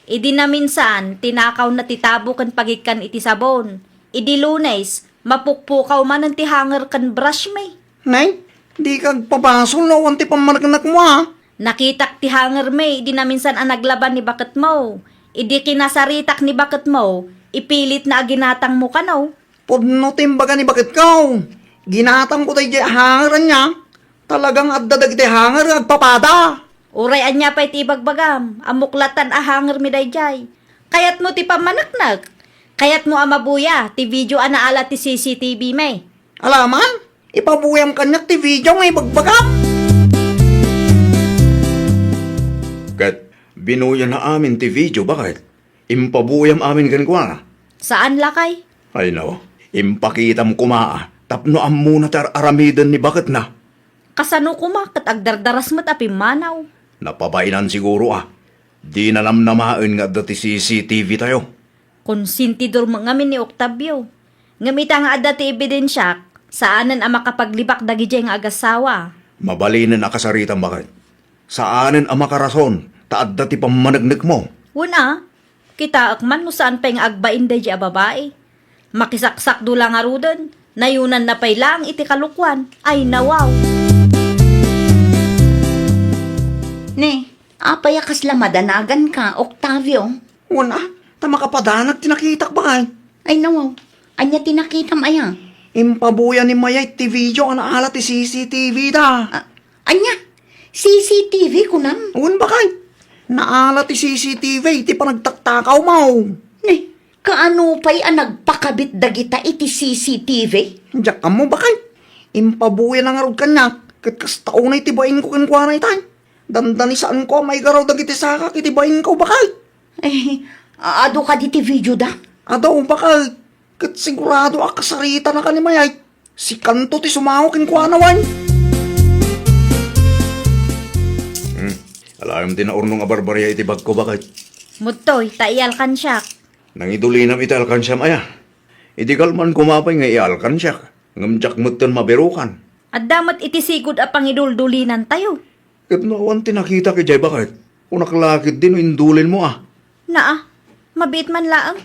Idi naminsan, tinakawna ti tabo ken pagikkan iti sabon. Idi Lunes, mapukpukaw manen ti hanger ken brush mi. Nay, dika agpabasol no awan ti pammaneknekmo a. Nakitak ti hanger mi idi naminsan a naglaban ni baketmo. Idi kinasaritak ni baketmo, ipilitna a ginatangmo kano. Pudno ti imbaga ni baketko. Ginatangko daydiay a hanger ania. Talagang adda dagiti hanger nga agpapada. Uray ania pay ti ibagbagam, ammok lattan a hanger mi daydiay. Kayatmo ti pammaneknek? Kayatmo a mabuya ti video a naala ti C C T V mi? Alaman, ipabuyam kaniak ti video nga ibagbagam. Ket binuyana amin ti video, bakit? Impabuyam amin kenkuana? Saan, lakay. Ay, no. Impakitam koma a tapno ammona ti ar-aramiden ni baketna. Kasano koma ket agdardaras met a pimmanaw? Napabainan siguro a. Dina namnamaen nga adda ti C C T V tayo. Konsentidor met ngamin ni Octavio. Ngem ita nga adda ti ebidensiak, saanen a makapaglibak dagidiay nga agassawa. Mabalinen a kasaritam, baket. Saanen a makarason ta adda ti pammaneknekmo. Wen a, kitaek man no saan pay nga agbain daydiay a babai. Makisaksakdo la ngaruden, nayunanna pay laeng iti kalokuan. Ay, nawaw. Ne, apay a kasla madanaganka, Octavio? Wen a, ta makapadanag ti nakitak, baket. Ay, nawaw. Ania ti nakitam aya? Impabuya ni Mayay ti video a naala ti C C T V da. A-, ania? C C T V kunam? Wen, baket. Naala ti C C T V iti panagtaktakawmo. Ne, Kaano pay a nagpakabit dagita iti C C T V? Diak ammo, baket. Impabuya na ngarud kaniak, ket kasta unay ti bainko kenkuana itay. Dandani saanko a maigaraw dagiti sakak iti bainko, baket. Eh, adu kadi ti video da? Adu, baket. Ket sigurado a kasaritanaka ni Mayay. Sikanto ti sumango kenkuana, wen? Hmm. Alaem ti naurnong a barbaria iti bagko, baket. Mudtoy, ta ialkansiak. Nangidulinam iti alkansiam aya? Idi kalman koma pay nga ialkansiak, ngem diak metten mabirukan. Adda met iti sigud a pangiduldulinantayo. Ket no awan ti nakitak idiay, baket, kunak la ketdi no indulinmo a. Naa, mabiit man laeng.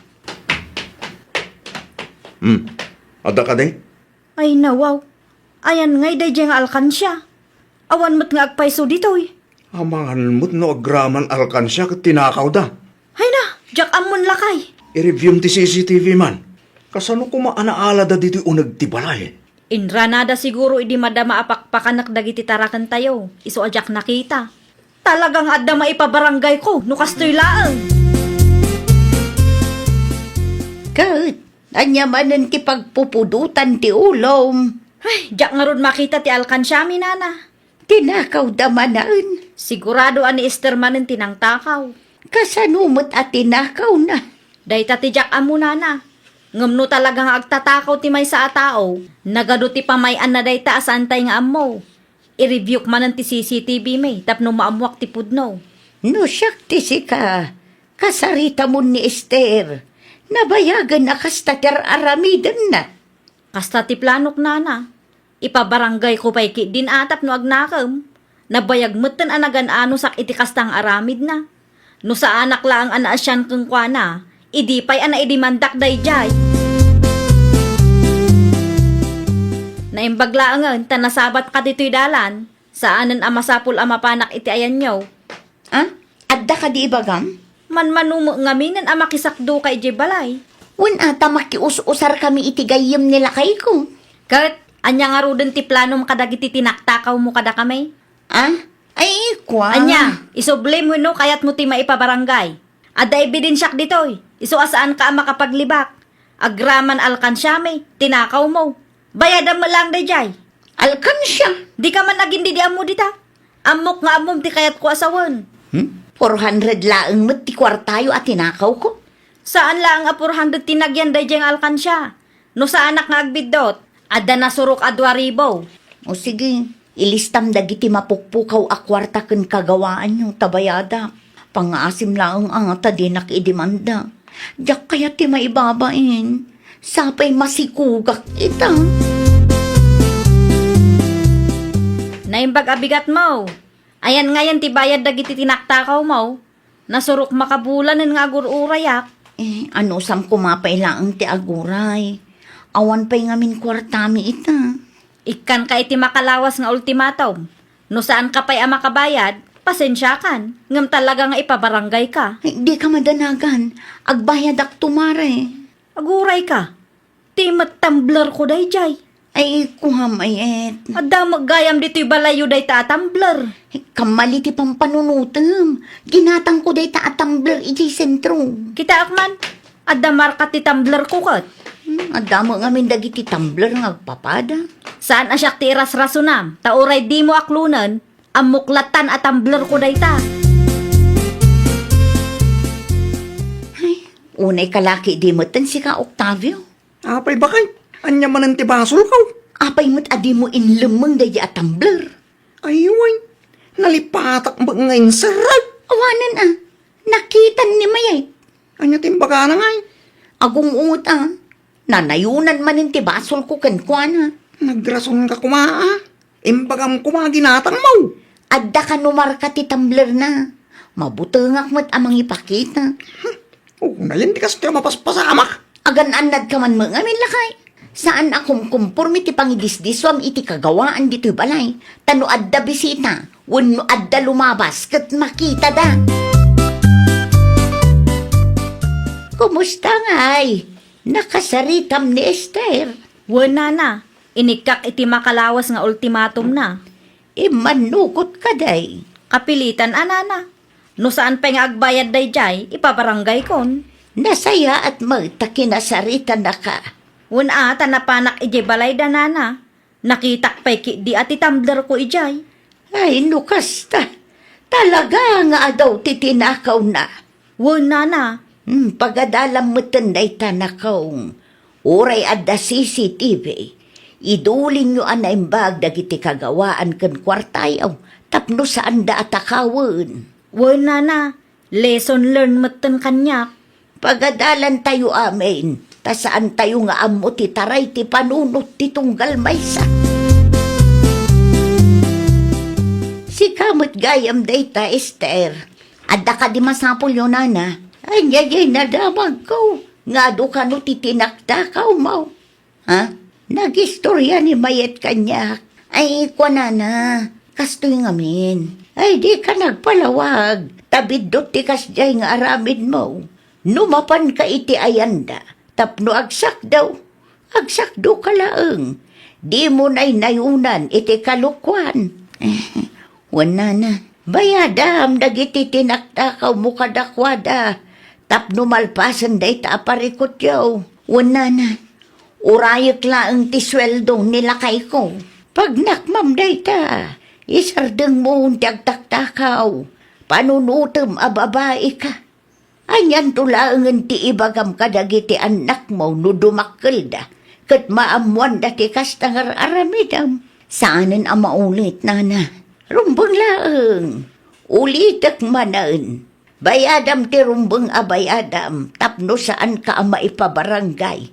Hmm. Adda kadi? Ay, nawaw. Ayan ngay daydiay nga alkansia. Awan met nga agpayso ditoy. Amangan met no agraman alkansia ket tinakawda. Ay na, diak ammon lakay. I-reviewm ti C C T V man. Kasano koma a naalada ditoy uneg ti balay? Inranada siguro idi madama a pakpakanak dagiti tarakentayo, isu a diak nakita. Talaga nga adda maipabarangayko no kastoy laeng. Ket, ania manen ti pagpupudotan ti ulom? Ay, diak ngarud makita ti alkansiami, nana. Tinakawda manen? Sigurado a ni Esther manen ti nangtakaw. Kasano met a tinakawna? Dayta ti diak ammo, nana. Ngem no talaga nga agtatakaw ti maysa a tao, nagadu ti pamay-anna dayta a saantay nga ammo. I-reviewk manen ti C C T V mi tapno maammoak ti pudno. No siak ti sika, kasaritamon ni Esther. Nabayagen a kasta ti ar-aramidenna. Kasta ti planok, nana. Ipabarangayko pay ketdin a tapno agnakem. Nabayag metten a nagan-anosak iti kasta nga aramidna. No saanak laeng a naasian kenkuana, idi pay a naidemandak daydiay. Naimbag laengen ta nasabatka ditoy dalan, saanen a masapul a mapanak iti ayanyo. Ah? Adda kadi ibagam? Manmano met ngaminen a makisakdoka idiay balay. Wen a ta makius-usarkami iti gayyem ni lakayko. Ket, ania ngaruden ti planom kadagiti tinaktakawmo kadakami? Ah? Ay, kuan. Ania, isublim wenno kayatmo ti maipabarangay? Adda ebidensiak ditoy, isu a saanka a makapaglibak. Agraman alkansiami, tinakawmo. Bayadam met laeng daydiay. Alkansia? Dika man agindidi ammo dita. Ammok nga ammom ti kayatko a sawen. Hmm? Four hundred laeng met ti kuartayo a tinakawko. Saan laeng a four hundred ti nagyan daydiay nga alkansia. No saanak nga agbiddut, adda nasurok a dua ribu. O sige, ilistam dagiti mapukpukaw a kuarta ken kagawaanyo ta bayadak. Pangngaasim laeng a ta dinak idemanda. Diak kayat ti maibabain. Sapay masikugak ita. Naimbag a bigatmo. Ayan ngayen ti bayad dagiti tinaktakawmo. Nasurok makabulanen nga agur-urayak. Eh, anusam koma pay laeng ti aguray. Awan pay ngamin kuartami ita. Ikkanka iti makalawas nga ultimatum. No saanka pay a makabayad, pasensiakan, ngem talaga nga ipabarangayka. Ay, dika madanagan. Agbayadakto, mare. Agurayka. Ti met tumblerko daydiay. Ay, kuam, ay, et. Adda met gayam ditoy balayyo dayta a tumbler. Ay, kammali ti pampanunotem. Ginatangko dayta a tumbler idiay sentro. Kitaak man. Adda marka ti tumblerko ket. Hmm, adda met ngamin dagiti tumbler nga agpapada. Saan a siak ti irasrasonam, ta uray dimo aklonen, ammok lattan a tumblerko dayta. Ay, unay kalaki di metten sika, Octavio. Apay, baket? Ania manen ti basolko? Apay met a dimo inlemmeng daydi a tumbler? Ay, wen. Nalipatak met nga inserrek. Awanen a. Nakitan ni Mayay. Ania ti imbagana ngay? Agung-unget a. Nanayonan manen ti basolko kenkuana. Nagrasonka koma a. Imbagam koma ginatangmo. Adda kano marka ti tumblerna. Mabutengak met a mangipakita. Hmm. Unayen ti kastoy a mapaspasamak. Agan-annadka man met ngamin, lakay. Saan a kumkumporme ti pangidisdisuam iti kagawaan ditoy balay. Ta no adda bisita, wenno adda lumabas, ket makitada. Kumusta ngay? Nakasaritam ni Esther? Wen, nana. Inikkak iti makalawas nga ultimatumna. Immannugot kadi? Kapilitan a, nana. No saan pay nga agbayad daydiay, ipabarangaykon. Nasayaat met ta kinasaritanaka. Wen a, ta napanak idiay balayda, nana. Nakitak pay ketdi a ti tumblerko idiay. Ay, no kasta, talaga nga adu ti tinakawna. Wen, nana. Hmm, pagadalam metten dayta, nakong. Uray adda C C T V, idulinyo a naimbag dagiti kagawaan ken kuartayo tapno saanda a takawen. Wen, nana, lesson learned metten kaniak. Pagadalantayo amin, ta saantayo nga ammo ti taray ti panunot ti tunggal maysa. Sika met gayam dayta, Ester. Adda kadi masapulyo, nana? Ay, daydiay nadamagko. Nga adu kano ti tinaktakawmo? Ha? Nagistorya ni Mayet kaniak. Ay, kuanana, kastoy ngamin. Ay, dika nagpalawag. Ta biddut ti kasdiay nga aramidmo. No mapanka iti ayanda, tapno agsakdaw, agsakdoka laeng. Dimo naynayunan iti kalokuan. Wen, nana, bayadam dagiti tinaktakawmo kadakuada tapno malpasen dayta a parikutyo. Wen, nana, urayek laeng ti sueldo ni lakayko. Pagnakmam dayta, isardengmo ti agtaktakaw. Panunotem a babaika. Anianto laengen ti ibagam kadagiti annakmo no dumakkelda ket maammoanda ti kasta nga ar-aramidem? Saanen a maulit, nana. Rumbeng laeng. Ulitek manen. Bayadam ti rumbeng a bayadam tapno saanka a maipabarangay.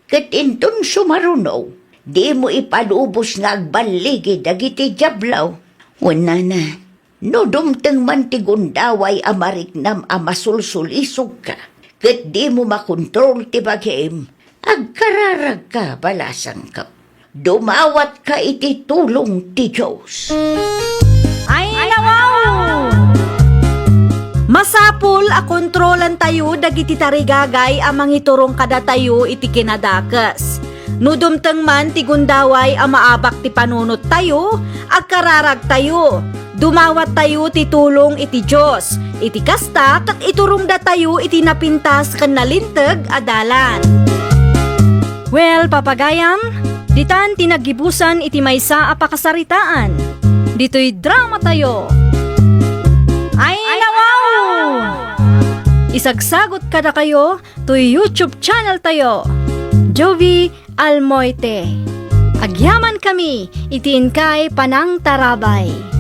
Ket inton sumaruno, dimo ipalubos nga agballigi dagiti diablo. Wen, nana, no dumteng man ti gundaway a mariknam a masulsulisogka, ket dimo makontrol ti bagim, agkararagka, balasangko. Dumawatka iti tulong ti Dios. Ay, nawaw! Masapul a kontrolantayo dagiti tarigagay a mangiturong kadatayo iti kinadakes. No dumteng man ti gundaway a maabak ti panunottayo, agkararagtayo. Dumawattayo ti tulong iti Dios. Iti kasta, ket iturongdatayo iti napintas ken nalinteg a dalan. Well, papagayam, ditan ti naggibusan iti maysa a pakasaritaan. Ditoy dramatayo. Ay, nawaw! Isagsagot kadakayo toy YouTube channel tayo, Jovie Almoite. Agyamankami iti inkay panangtarabay.